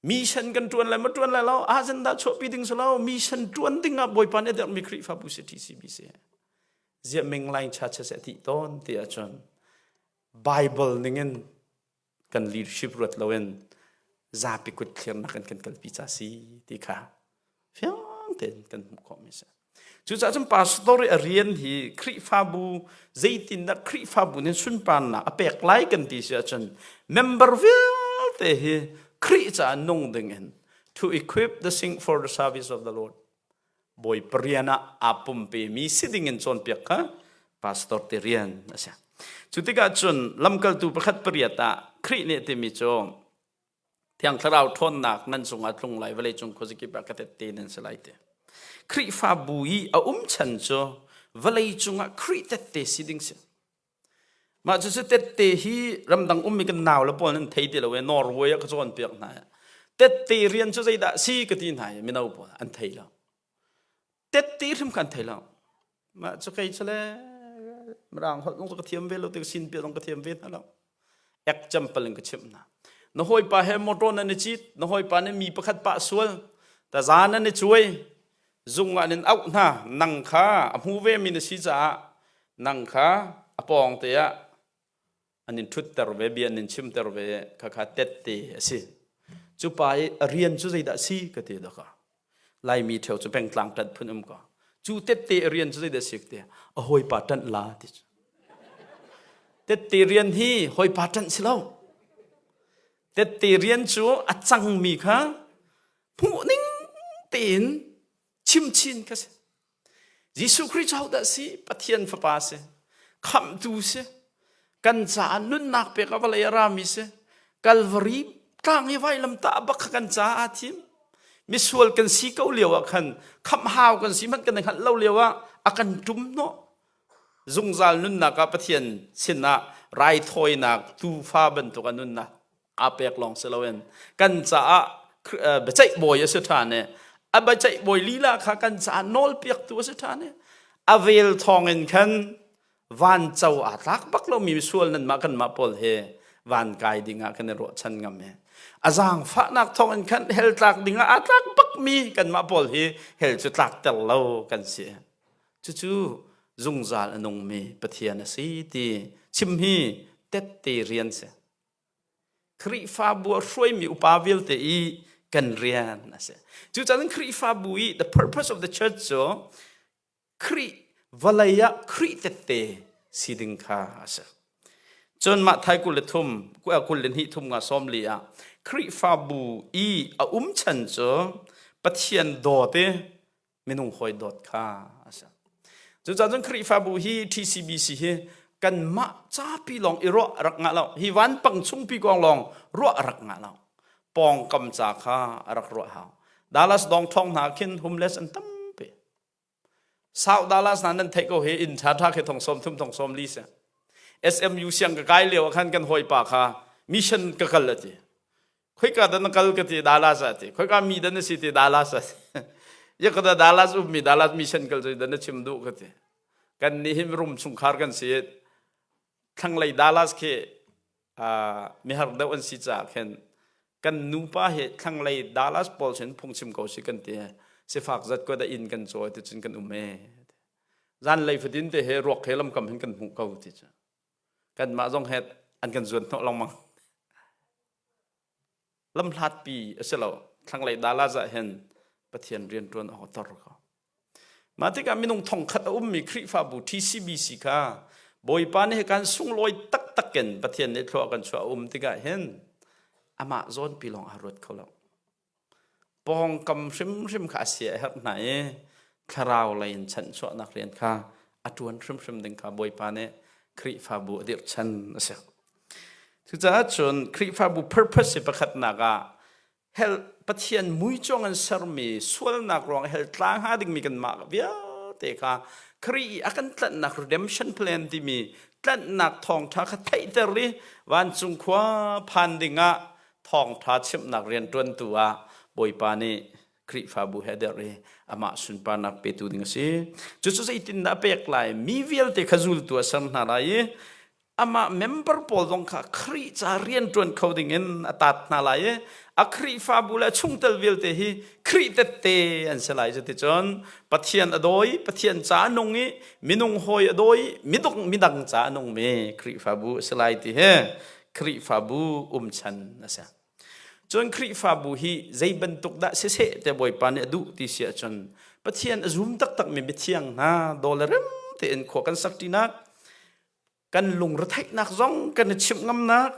Mission kan ṭuan lai maw ṭuan lai lo agenda chuahpi ding si lo, mission ṭuan ding ah Bawipa nih a derhmi Khrihfabu si TCBC. Ziah ming lain cha cha seh ti tawn ti ahcun Bible ningin kan leadership ruat loin zapi kut thlirnak in kan kalpi ca si ti kha fiang tein kan hmuh khawhmi si. Cucaah cun pastor i a rian hi Khrihfabu zeitindah Khrihfabu nih sunparnak a pek lai kan ti si ahcun member vialte hi Khrih caah nung ding in to equip the saint for the service of the Lord Bawipa rian ah aa pumpemi si ding in cawnpiak kha pastor te rian a si. Cu tikah cun lamkaltu pakhat pariat ah Khrih nih a timi cu Thiang Thlarau ṭhawnnak nan cungah tlung lai vawleicung khuazakip ah ka tette nan si lai ti. Khrihfabu i a um chan cu vawleicung ah Khrih tette si ding si. Mah cucu tette hi ramdang ummi kan nau le pawl nan thei ti lo i Norway ah ka cawnpiak hna. Tette rian cu zeidah si ka ti hna i mino pawl an thei lo. Tette hrim kha an thei lo. Mah cu kei cu le mirang holh zong cu ka thiam ve lo ti ka sin piah zong ka thiam ve hna lo. Example in ka chimh hna. Na hawipa he motor nan i cit, na hawipa nih mi pakhat pah sual, taza nan i cuai, zung ah nan auh hna, nang kha a hmu ve mi na si caah nang kha a pawng te ah an in ṭhutter ve, bia an in chimter ve, khakha tette a si. Cu pa i a rian cu zeidah a si ka ti daka. Laimi ṭheo cu pengtlang ṭanh phun um ko. Cu tette a rian cu zeidah a si ka ti. A hawipa ṭanh la ti cu. Tette rian hi hawipa ṭanh si lo. Tette rian cu a cangmi kha hmuh ning tein chimchin kha si. Jesuh Khrih cu hodah si? Pathian Fapa si. Khamhtu si. Kan caah nunnak pek a vawlei a rami si. Kalvari tlang i vailamtah bak kha kan caah aa thim. Misual kan si ko lio ah khan khamh hau kan si hmanh kan i hngalh lo lio ah a kan ṭum hnawh. Zungzal nunnak ah Pathian sinah raithawinak tuufa bantuk a nunnak aa pek lawng si loin kan caah biaceih bawi a si ṭhan i a biaceih bawi lila kha kan caah nawlpiaktu a si ṭhan i a vel thawngin khan van co aa tlak bak lomi misual nanmah kanmah pawl he van kai dingah kan i ruahchan ngam i a zaangfahnak thawngin khan hell tlak dingah aa tlak bakmi kanmah pawl hi hell cu tlakter lo kan si. Cucu zungzal a nungmi Pathian a si ti chim hi tette rian si. Khrihfabu a hruaimi upa vialte i kan rian a si. Cucaah Khrihfabu i the purpose of the church cu Khrih vawlei ah Khrih tette si ding kha a si. Cun mah thai 23 22 thum nga 40 ah Khrihfabu i a um chan cu Pathian dawt i minung hawi dawt kha a si. Cucaah cun Khrihfabu hi TCBC hi kanmah capi lawng i ruah a rak ngah lo. Hi vanpang chungpi kong lawng ruah a rak ngah lo. Pawngkam ca kha a rak ruah hau. Dallas dong thong hna khin homeless an tampi. South Dallas hna nan theih ko hi inn ṭha ṭha khi thong sawm thum thong sawm li si. SMU siang ka kai lio ah khan kan hawipa kha mission ka kal a ti. Khoika dah na kal ka ti Dallas ah ti. Khoika mi dah na si ti Dallas ah ti. Ya ka da Dallas um mi Dallas mission kal cu dah na chim duh ka ti. Kan nih hin rum chungkhar kan si. Thlanglei Dallas khi mihar deuh an si caah khin kan nupa hi thlanglei Dallas pawl sin phungchim ko si kan ti. Sifak zat ko da inn kan cawi ti cun kan um e. Zanlei fatin te he ruak he lamkam hin kan hmuh ko ti cu. Kanmah zong he an kan zuan hnawh lengmang. Lamhlatpi a si lo. Thlanglei Dallas ah hin Pathian rianṭuan awk a tor ko. Mah tikah minung thongkhat a ummi Khrihfabu TCBC kha Bawipa nih kan sunglawi taktak in Pathian nih thlua kan chuah a um tikah hin amah zawnpi lawng aa ruat kho lo. Pawngkam hrimhrim kha a sia a herh hna i thlarau lei in chanhchuahnak rian kha a ṭuan hrimhrim ding kha Bawipa nih Khrihfabu a dirhchan a si. Cucaah cun Khrihfabu purpose hi pakhatnak ah hell Pathian muicuang in sermi sualnak ruang hell tla hnga dingmi kanmah vialte kha Khrih i a kan tlanhnak redemption plan timi tlanhnak thawngṭha kha theihter i vancung khua phan dingah thawngṭha chimhnak rianṭuantu ah Bawipa nih Khrihfabu he a derh i Amah sunparnak petu ding a si. Cucu zeitindah a pek lai? Mi vialte kha zultu a ser hna lai i amah member pawl zong kha Khrih ca rianṭuan kho dingin a taat hna lai i a Khrihfabu le a chungtel vialte hi Khrih tette an si lai. Cuticun Pathian a dawi, Pathian ca a nung i minung hawi a dawi, midung midang ca a nungmi Khrihfabu a si lai ti hi Khrihfabu umchan a si. Cun Khrihfabu hi zei bantuk dah siseh te Bawipa nih a duh ti si ahcun Pathian a zum taktakmi mithiang hna daw le rem tein khua kan sak ṭinak kan lungretheihnak zong kan i chimh ngamnak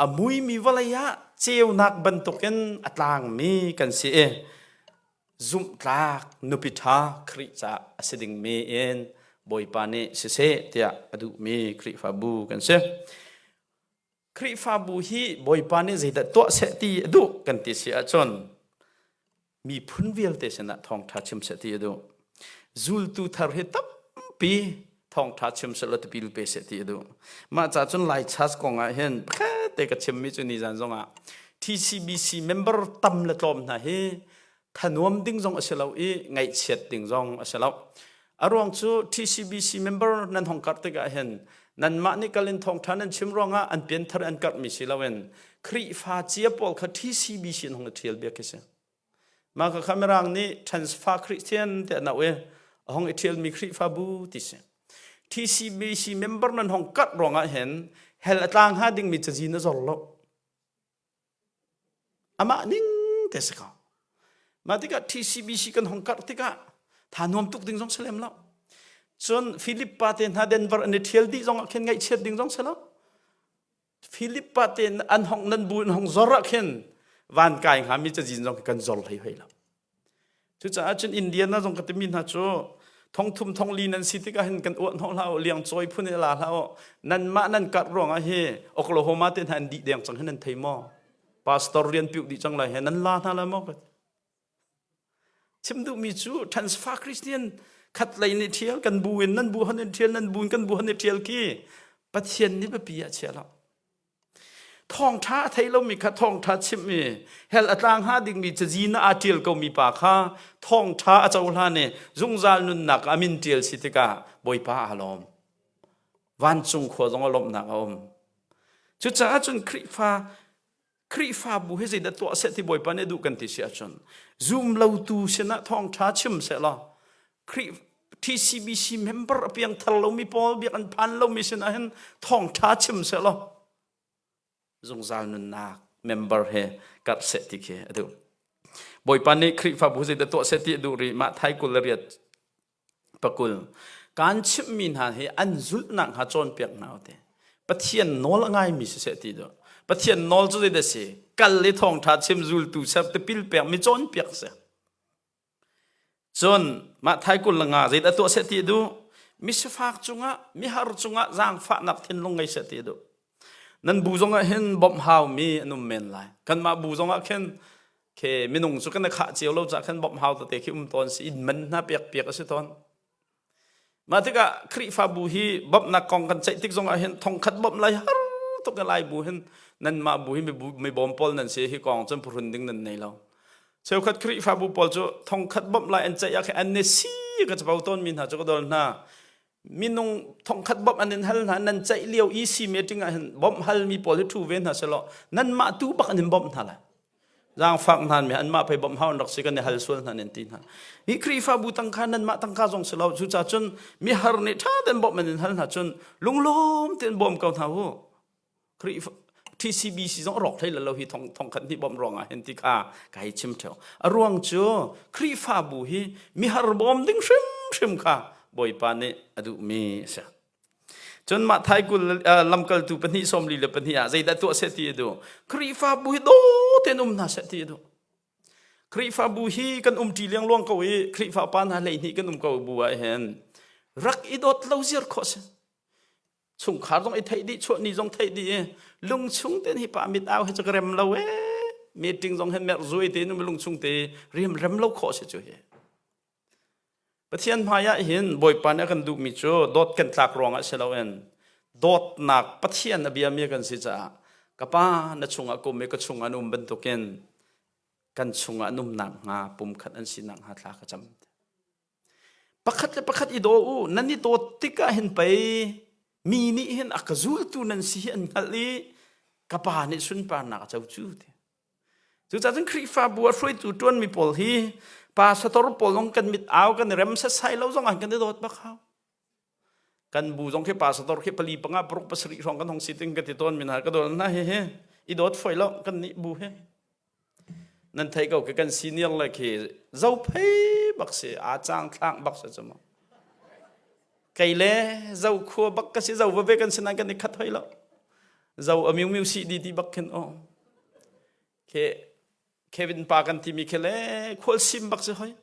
a muimi vawlei ah ceunak bantukin a tlangmi kan si i zumhtlak nupi ṭha Khrih caah a si dingmi in Bawipa nih siseh tiah a duhmi Khrihfabu kan si. Khrihfabu hi Bawipa nih zeidah tuah seh ti a duh kan ti si ahcun miphun vialte sinah thawngṭha chim seh ti a duh. Zultu thar hi tampi thawngṭha chim seh law tipil pe seh ti a duh. Mah ca cun Lai Church kong ah hin pakhat te ka chimmi cu nizan zongah TCBC member tam le tlawm hna hi thanuam ding zong a si lo i ngaihchiat ding zong a si lo. A ruang cu TCBC member nan hong karh tikah hin nanmah nih kal in thawngṭha nan chim ruangah an pianthar an karhmi si loin Khrihfa cia pawl kha TCBC in hong i ṭhial bia khi si. Mah kha Mirang nih transfer Christian ti an auh i a hong i ṭhialmi Khrihfabu ti si. TCBC member nan hong karh ruangah hin hell a tla hnga dingmi cazin a zor lo. Amah ning te si ko. Mah tikah TCBC kan hong karh tikah tha nuam tuk ding zong si lem lo. Cun Philip pa te hna Denver an i ṭhial dih zong ah khin ngaihchiat ding zong si lo. Philip pa te an hong nan bu in hong zor ah khin van kai hngami cazin zong kan zor hlei hoi lo. Cucaah cun Indiana zong ka timi hna cu thongthum thongli nan si tikah hin kan uah hnawh hlah u liang cawi phun in la hlah u nanmah nan karh ruangah hi Oklahoma te hna an dih deng cang hi nan thei maw pastor rian piuh dih cang lai he nan la hna la maw chim duhmi cu transfer Christian khat lei nih thial kan bu in nan bu han in thial nan bu in kan bu han i thial khi Pathian nih biapi ah chia lo Thawngṭha a thei lomi kha thawngṭha chimh i hell a tla hnga dingmi cazin ah aa ṭial komi pa kha thawngṭha a cohlan i zungzal nunnak a min ṭial si tikah Bawipa aa lawm. Vancung khua zong a lawmhnak a um. Cucaah cun Khrihfa Khrihfabu hi zeidah tuah seh ti Bawipa nih a duh kan ti si ahcun zumlotu sinah thawngṭha chim seh law Khrih TCBC member a piangthar lomi pawl biak an phan lomi sinah hin thawngṭha chim seh law zungzal nunnak member he karh seh ti khi a duh. Bawipa nih Khrihfabu zeidah tuah seh ti a duh rih mah thai kul le riat pakul kaan chimhmi hna hi an zulh nakhnga cawnpiak hna u ti. Pathian nawl a ngaimi siseh ti duh. Pathian nawl cu zeidah si? Kal i thawngṭha chim zultu ser tipil pek mi cawnpiak si. Cun mah thaikul le nga zeidah tuah seh ti a duh? Misifak cungah, mihar cungah zaangfahnak thinlung ngei seh ti a duh. Nan bu zongah hin bawmh haumi an um men lai. Kanmah bu zongah khin khe minung cu kan i khah cio lo caah khan bawmh hau tete khi um tawn si inn man hna pek piak a si tawn. Mah tikah Khrihfabu hi bawmhnak kong kan ceih tik zongah hin thongkhat bawmh lai har tuk lai bu hin nanmah bu hi mi bawm pawl nan si hi kong cun phuhrun ding nan nei lo. Cheukhat Khrihfabu pawl cu thongkhat bawmh lai an ceih ah khin an ne si ka capo tawn mi hna cu ka dol hna. Minung thongkhat bawmh an in hal hna nan ceih lio EC meeting ah hin bawmh hal mi pawl hi thu ve hna selaw nanmah tu bak an in bawmh hna lai. Zaangfak hna mi anmah pei bawmh hau an rak si kan i hal sual hna nan ti hna. Hi Khrihfabu tangka nanmah tangka zong si lo cucaah cun mihar nih ṭha tein bawmh an in hal hna cun lunglawm tein bawm ko hna u. Khrihfa TCBC zong rawk hlei lo hi thong thongkhat hnih bawmh ruangah hin ti kha ka hei chim theo. A ruang cu Khrihfabu hi mihar bawm ding hrimhrim kha Bawipa nih a duhmi a si. Cun mah thaikul lamkaltu pahnih 44 ah zeidah tuah seh ti a duh? Khrihfabu hi daw tein um hna seh ti a duh. Khrihfabu hi kan umṭi liangluang ko i Khrihfa pa hna 12 kan um ko bu ah hin rak i dawt lo ziar khawh si. Chungkhar zong i theih dih, chuah ni zong theih dih i lungchung tein hi pa mit au hi cu ka rem lo ee. Meeting zong hin merh zui tein um lungchung te riam rem lo khawh si cu hi. Pathian hmaiah hin Bawipa nih a kan duhmi cu dawt kan tlak ruangah si loin dawtnak Pathian a biami kan si caah ka pa na chungah ka um i ka chungah na um bantukin Kan chungah an um nakhnga pumkhat an si nakhnga thla ka cam. Pakhat le pakhat i daw u, nan i dawt tikah hin pei mi nih hin a ka zultu nan si hi an hngalh i ka pa nih sunparnak a co cu ti. Cucaah cun Khrihfabu a hruaitu ṭuanmi pawl hi pastor pawl zong kan mit au kan i rem setsai lo zong ah kan i dawt bak hau. Kan bu zong khi pastor khi pali panga paruk pasarih hrawng kan hong si ting ka ti tawn mi hna ka dawt hna hi hi i dawt foi lo kan nih bu hi. Nan thei ko khi kan senior le khi zo phei bak si aa cang thlang bak si cu mu. Kei le zo khua bak ka si zo vave kan si nain kan i khat hoi lo. Zo a miu miu si di ti bak khin aw. Ke Kevin pa kan timi khi le khual sim bak si hoi.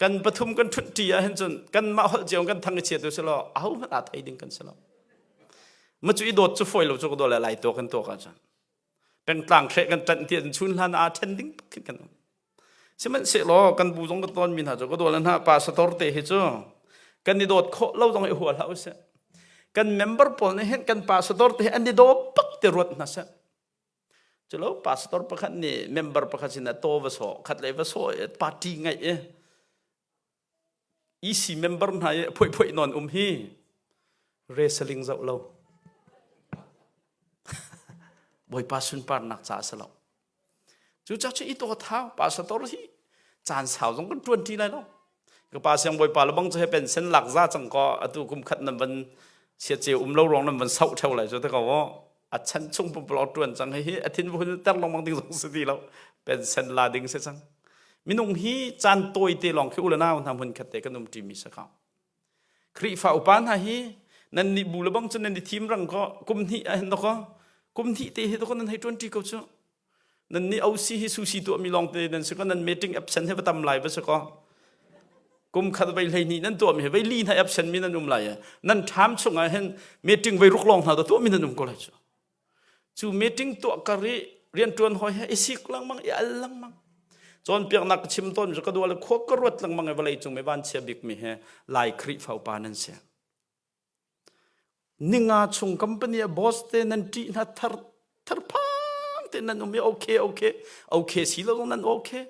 Kan pathum kan ṭhut ṭi ah hin cun kanmah holh cio kan thang i chia tu si law aho hmanh aa thei ding kan si lo. Ma cu i dawt cu fawi lo cu ka daw le lai tuak kan tuak ahcun. Pengtlang hreh kan ṭanh ti ahcun chun hlan ah aa ṭhen ding khin kan um. Sihmanhsehlaw kan bu zong ka tawn mi hna cu ka daw le hna pastor te hi cu kan i dawt khawh lo zong i hua hlah usih. Kan member pawl nih hin kan pastor te hi an i daw bak ti ruat hna seh. Culo pastor pakhat nih member pakhat sinah taw va sawh, khat lei va sawh i party ngaih i EC member hna i phoih phoih nawn um hi wrestling zoh lo. Bawipa sunparnak ca a si lo. Cucaah cu i to thau pastor hi caan sau zong kan ṭuan ṭi lai lo. Ka pa siang bawipa le bang cu he pension lak za cang ko atu kum khat nan van sia ceu um lo ruang nan van sauh theo lai cu te ko a chan chung pumpulok ṭuan cang hi hi a thin hun ter lengmang ding zong si ti lo pension la ding si cang minung hi caan tawi te lawng khi u le nau hna hmun khat te kan um ṭi mi si ko Khrihfa upa hna hi nan nih bu le bang cu nan i thim rang ko kum hnih ah hin ko kum hnih te hi to nan hei ṭuan ṭi ko cu nan nih OC hi susi tuah mi lawng te nan si ko nan meeting absent he va tam lai va si ko kum khat vei hlei hnih nan tuah mi he vei li hna absent mi nan um lai nan ṭham chung ah hin meeting vei ruk lawng hna to tuah mi nan um ko lai cu Cu meeting tuah kar i rianṭuan hawi he i sik lengmang i al lengmang. Cawnpiaknak ka chim tawn cu ka dua le khua ka ruat lengmang i vawlei cung mi vanchia bikmi he Lai Khrihfa upa nan si. Ninga chung company a boss te nan ṭih hna thar therphang te nan um i okay okay okay si lo nan okay.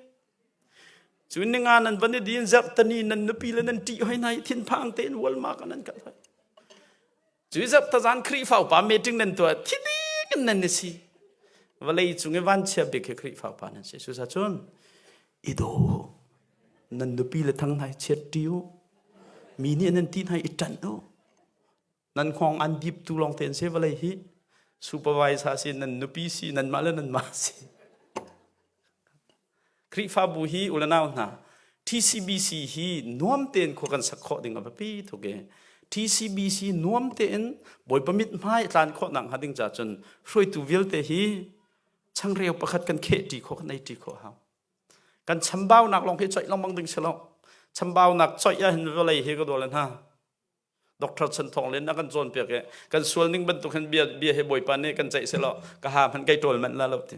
Cu ninga nan van i din zarhtani nan nupi le nan ṭih hoi hna i thinphang tein Walmart ah nan kal hoi. Cu zarhtazan Khrihfa upa meeting nan tuah thi ding in nan i si. Vawlei cung i vanchia bik hi Khrihfa upa nan si. Cucaah cun i daw u. Nan nupi le thang hna i chiat ṭi u. Mi nih nan ti hna i ṭanh u. Nan hngawng an dip tu lawng te an si vawlei hi. Supervisor si, nan nupi si, nanmah le nanmah si. Khrihfabu hi u le nau hna TCBC hi nuam tein khua kan sak khawh ding a biapi tuk i TCBC nuam tein Bawipa mithmai tlan khawh nak hnga ding ca cun hruaitu vialte hi changreu pakhat kan kheh ṭi khawh kan ei ṭi khawh hau. Kan chambaunak lawng hi coih lengmang ding si lo. Chambaunak coih ah hin vawlei hi ka dawl hna. Doctor Chan Thawng Len a kan cawnpiak i kan sual ning bantuk hin bia bia hi Bawipa nih kan ceih selaw ka ha hmanh kai ṭawl manh la lo ti.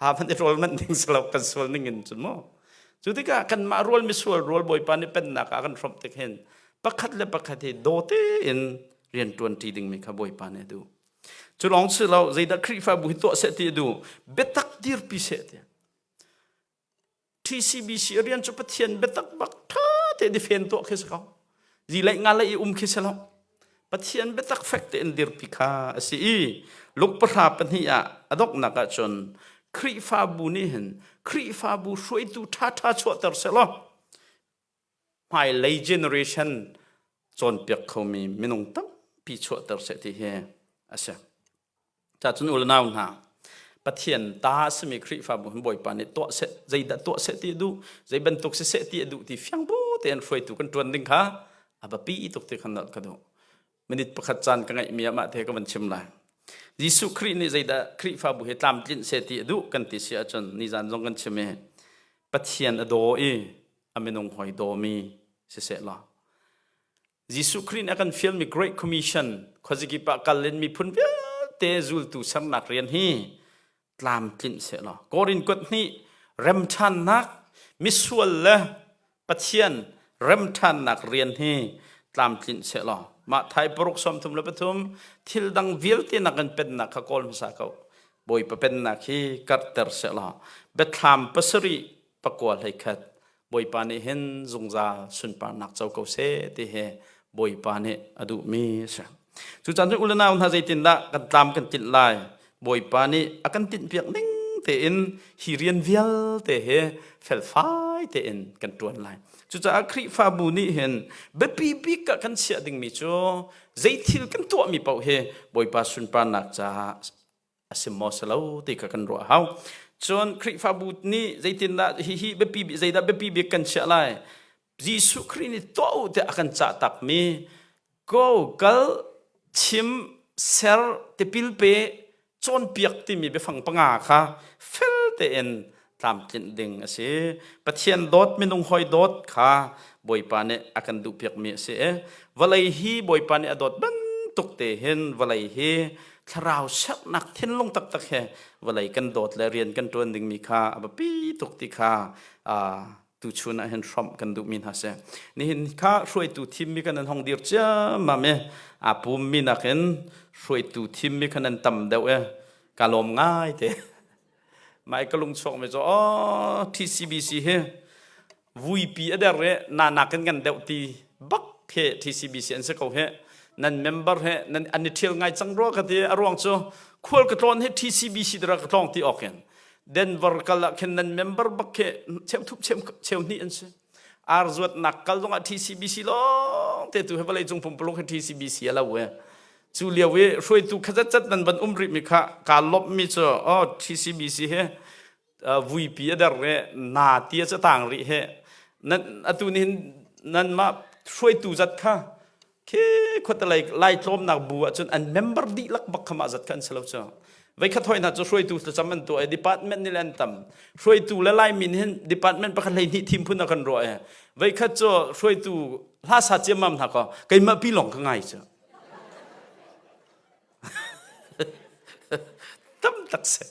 Ha hmanh i ṭawl manh ding selaw kan sual ning in cun mu. Cu tikah kanmah rual misual rual Bawipa nih pennak ah kan hrawmh tik hin pakhat le pakhat hi daw tein rian ṭuan ṭi dingmi kha Bawipa nih a duh. Cu lawng si lo zeidah Khrihfabu hi tuah seh ti a duh biatak dirpi seh ti. TCBC rian cu Pathian biatak bak ṭha te difen tuah khi si ko. Zileih nga le i um khi si lo. Pathian biatak fek tein dirpi kha a si i Luke pahra pahnih ah a donghnak ahcun Khrihfabu nih hin Khrihfabu hruaitu ṭhaṭha chuahter sehlaw hmailei generation cawnpiak khomi minung tampi chuahter seh ti hi a si. Cacun u le nau hna, Pathian ta a simi Khrihfabu hin Bawipa nih tuah seh, zeidah tuah seh ti a duh, zei bantuk si seh ti a duh ti fiang bu tein hruaitu kan ṭuan ding kha a biapi tuk ti kha nolh ka duh. Minute pakhat caan ka ngeihmi ah mah te ka van chim lai. Jesuh Khrih nih zeidah Khrihfabu hi tlamtlinh seh ti a duh kan ti si ahcun nizan zong kan chim i Pathian a daw i a minung hawi dawmi siseh law Jesuh Khrih nih a kan fialmi Great Commission khuazakip ah kal in miphun vialte zultu sernak rian hi tlamtlinh sehlaw Korin kuat hnih remṭhannak misual le Pathian remṭhannak rian hi tlamtlinh sehlaw mah thai paruk 33 thil dang vialte nak kan pennak kha kawl hmasa ko. Bawipa pennak hi karhter sehlaw biathlam pasarih pakua hleikhat Bawipa nih hin zungzal sunparnak co ko seh ti hi Bawipa nih a duhmi a si. Cucan cu u le nau hna zeitindah kan tlam kan tlinh lai? Bawipa nih a kan tinhpiak ning tein hi rian vialte hi felfai tein kan ṭuan lai. Cucaah Khrihfabu nih hin biapi bik ah kan chiah dingmi cu zeithil kan tuahmi paoh hi Bawipa sunparnak caah a si maw si lo ti kha kan ruah hau. Cun Khrihfabu nih zeitindah hihi biapi zeidah biapi bik kan chiah lai? Jesuh Khrih nih tuah u tiah a kan cah takmi go kal chim ser tipil pe cawnpiak timi biafang panga kha fel tein tlamtlinh ding a si. Pathian dawt minung hawi dawt kha Bawipa nih a kan duhpiakmi a si i vawlei hi Bawipa nih a dawt bantuk te hin vawlei hi thlarau sernak thinlung taktak he vawlei kan dawt le rian kan ṭuan dingmi kha a biapi tuk ti kha tuchun ah hin hrawmh kan duhmi hna si. Nihin kha hruaitu thimmi kan an hong dir ciammam i aa pummi nakin hruaitu thimmi khan an tam deuh i ka lawm ngai te. Mai ka lung chuak mi cu oh TCBC hi vuipi a der i na nakin kan deuh ti bak he TCBC an si ko he nan member he nan an i ṭhial ngai cang rua ka ti a ruang cu khual ka tlawn he TCBC dara ka tlawng ti awk in Denver kal ah khin nan member bak khi cheu thup cheu hnih an si. Ar zuatnak kal zongah TCBC lawng te tu he vawlei cung pumpuluk he TCBC a lo e. Cu lio i hruaitu kha zat nan van um rih mi kha kaa lawmh mi cu oh TCBC he vuipi a der re na tia ca tang rih he nan atu ni hin nan mah hruaitu zat kha Khi khuatelei lai tlawmnak bu ahcun an member dihlak bak kha mah zat kha an si lo cu. Veikhat hoi hna cu hruaitu thlacam an tuah i department nih le an tam. Hruaitu le Laimi nih hin department pakhat 12 thim phun ah kan ruah i veikhat cu hruaitu hla sa ciammam hna kaw keimah pi lawng ka ngai cu. Tam tak si.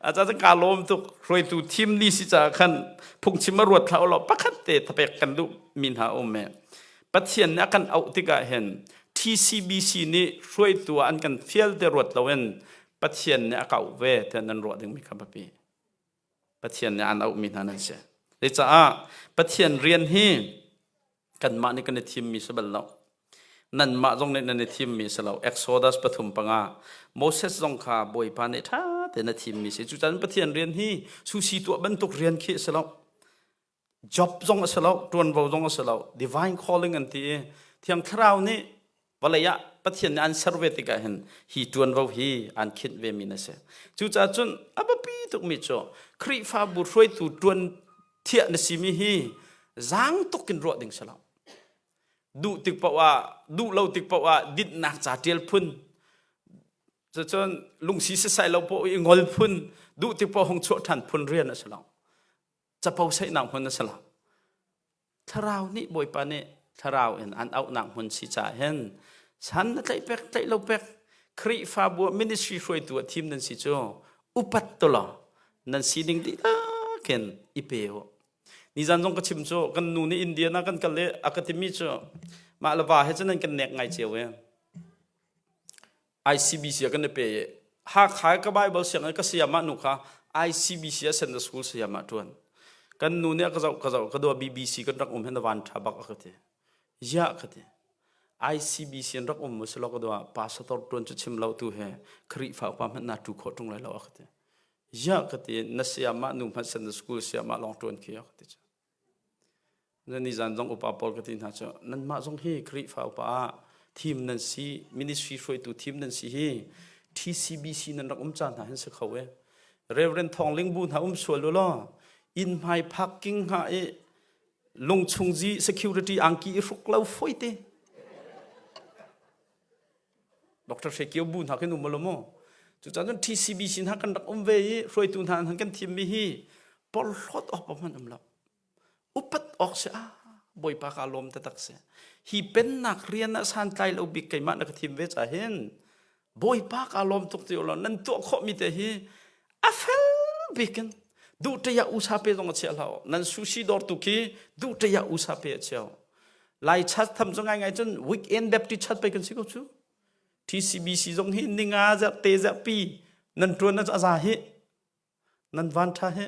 A ca kaa lawm tuk. Hruaitu thim ni si caah khan phungchim a ruat thla law pakhat te thapek kan duh mi hna um me. Pathian nih a kan auh tikah hin TCBC nih hruaitu ah an kan fial te ruat loin Pathian nih a ka auh ve tiah nan ruah dingmi kha biapi. Pathian nih an auhmi hna nan si. Zecaah Pathian rian hi kanmah nih kan i thimmi si bal lo. Nanmah zong nih nan i thimmi si lo. Exodus pathum panga Moses zong kha Bawipa nih ṭha tein a thimmi si. Cucaah Pathian rian hi susi tuah bantuk rian khi a si lo. Job zong a si lo, ṭuanvo zong a si lo. Divine calling an ti i Thiang Thlarau nih vawlei ah Pathian nih an ser ve tikah hin hi ṭuanvo hi an khinh vemi na si. Cucaah cun a biapi tukmi cu Khrihfabu hruaitu ṭuan thiah na simi hi zaang tuk in ruah ding si lo. Duh tik paoh ah, duh lo tik paoh ah dinhnak ca ṭial phun, cucun lungsi sisai lo paoh i ngol phun, duh tik paoh hung chuah ṭhan phun rian a si lo. Capo saihnak hmun a si lo. Thlarau nih Bawipa nih thlarau in an auhnak hmun si caah hin san na tlaih pek tlaih lo pek Khrihfabu ah ministry hruaitu ah thim nan si cu upat tu law nan sining dihlak in i pe u. Nizan zong ka chim cu kan nu nih Indiana kan kal i a ka timi cu mah le va he cun nan kan nek ngai cio e. ICBC ah kan i pe i Hakha ka Bible sianginn ka sayamah nu kha ICBC ah Sunday school sayamah ṭuan. Kan nu nih a ka zoh ka zoh ka dua BBC kan rak um hin van ṭha bak a ka ti. Ziah ka ti. ICBC an rak um mu silo ka dua pastor ṭuan cu chim lo tu he Khrihfa upa hmanh na ṭu khawh ṭung lai lo a ka ti. Ziah ka ti na sayamah nu hmanh Sunday school sayamah lawng ṭuan khi a ka ti. Nizan zong upa pawl ka ti hna cu nanmah zong hi Khrihfa upa ah thim nan si ministry hruaitu thim nan si hi TCBC nan rak um caan hna hin si kho e Reverend Thawng Ling bu hna um sual u law inn hmai parking hnga i lungchung zi security angki i hruk lo foi te Dr. Hre Kio bu hna khin um lo mu cucaah cun TCBC hna kan rak um ve i hruaitu hna han kan thim mi hi porhlawt awk hmanh um lo upat awk si ah bawipa ka lawm taktak si hi pennak rian ah santlai lo bik keimah na ka thim ve ca hin bawipa ka lawm tuk ti lo nan tuah khawh mi te hi a fel bik in duh ṭaya usa pe zong a chia hlah nan sushi dawr tu khi duh ṭaya usa pe a chia lai chat tham cu ngai ngai cun weekend baptist chat pe kan si ko cu TCBC zong hi ninga zarh te zarhpi. Nan ṭuan na cu a za hi. Nan van ṭha hi.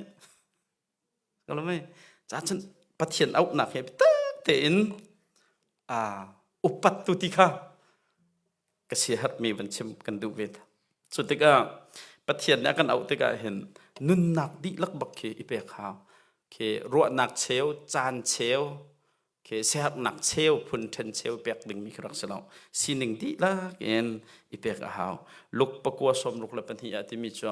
Ka mei. Ca cun Pathian auhnak he tak tein a upat tu ti kha ka siaherhmi van chim kan duh ve. Cu tikah Pathian nih a kan auh tikah hin nunnak dihlak bak khi i pek hau. Khi ruahnak cheu, caan cheu, khi siaherhnak cheu phun ṭhen cheu pek dingmi khi rak si lo. Sining dihlak in i pek a hau. Luk pakua 62 ah timi cu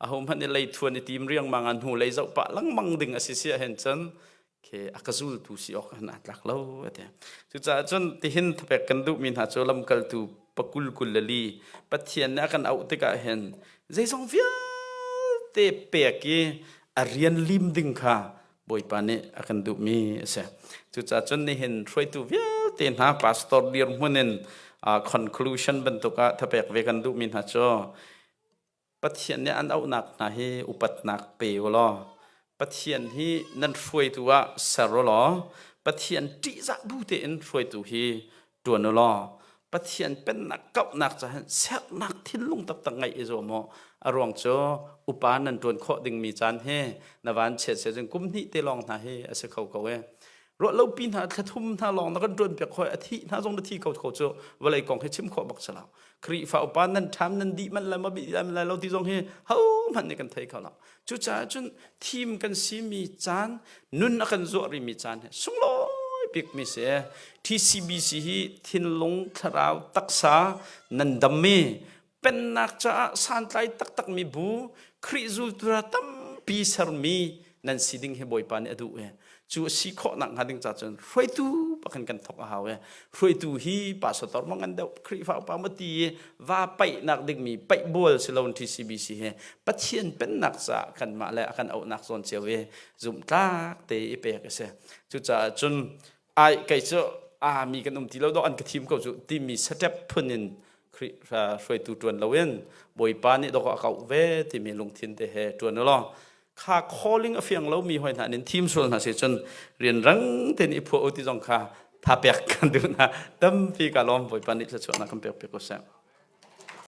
aho hmanh i leithuan i tim riangmang ah hnu lei zoh pah lengmang ding a si si ahhin cun khi a ka zultu si awk hin aa tlak lo a ti. Cucaah cun tihin thapek kan duhmi hna cu lamkaltu pakul 24 Pathian nih a kan auh tikah hin zeizong vialte pek i a rian lim ding kha Bawipa nih a kan duhmi a si. Cucaah cun nihin hruaitu vialte hna pastor dirhmun in conclusion bantuk ah thapek ve kan duhmi hna cu Pathian nih an auhnak hna hi upatnak pe u law Pathian hi nan hruaitu ah ser u law Pathian ṭihzah bu tein hruaitu hi ṭuan u law Pathian pennak kauhnak caah sernak thinlung taktak ngeih i zuam u. A ruang cu upa nan ṭuan khawh dingmi caan hi na van chiat sia cun kum hnih te lawng hna hi a si kho ko e. Ruah lo pi hna thla thum hna lawng na kan ṭuan piak khawh a thih hna zong na thi kho kho cu vawlei kong hi chim khawh bak si lo. Khrihfa upa nan ṭham nan dih manh lai ma bih lai lo ti zong hi ho hmanh nih kan thei kho lo. Cucaah cun thim kan simi caan nun a kan zuah rihmi caan hi sunglawi bikmi si. TCBC hi thinlung thlarau taksa nan dammi pennak caah santlai taktakmi bu Khrih zultu tampi sermi nan si ding hi Bawipa nih a duh i cu a si khawh nak hnga ding ca cun hruaitu pakhan kan thok a hau i hruaitu hi pastor ma ngan deuh Khrihfa upa ma ti i va paih nak dingmi paih bual si lo TCBC hi Pathian pennak ca kanmah le a kan auhnak zawn cio i zumhtlak te i pek a si. Cucaah cun ai kei cu a mi kan um ti lo dawh an ka thim ko cu timi step phun in Khrih hruaitu ṭuan loin Bawipa nih dawk a kauh ve timi lungthin te he ṭuan u law kha calling a fiang lomi hoi hna nin thim sual hna si cun rianrang tein i phuah u ti zong kha tha pek kan duh hna. Tampi ka lawm. Bawipa nih thluachuahnak kan pek piak ko seh.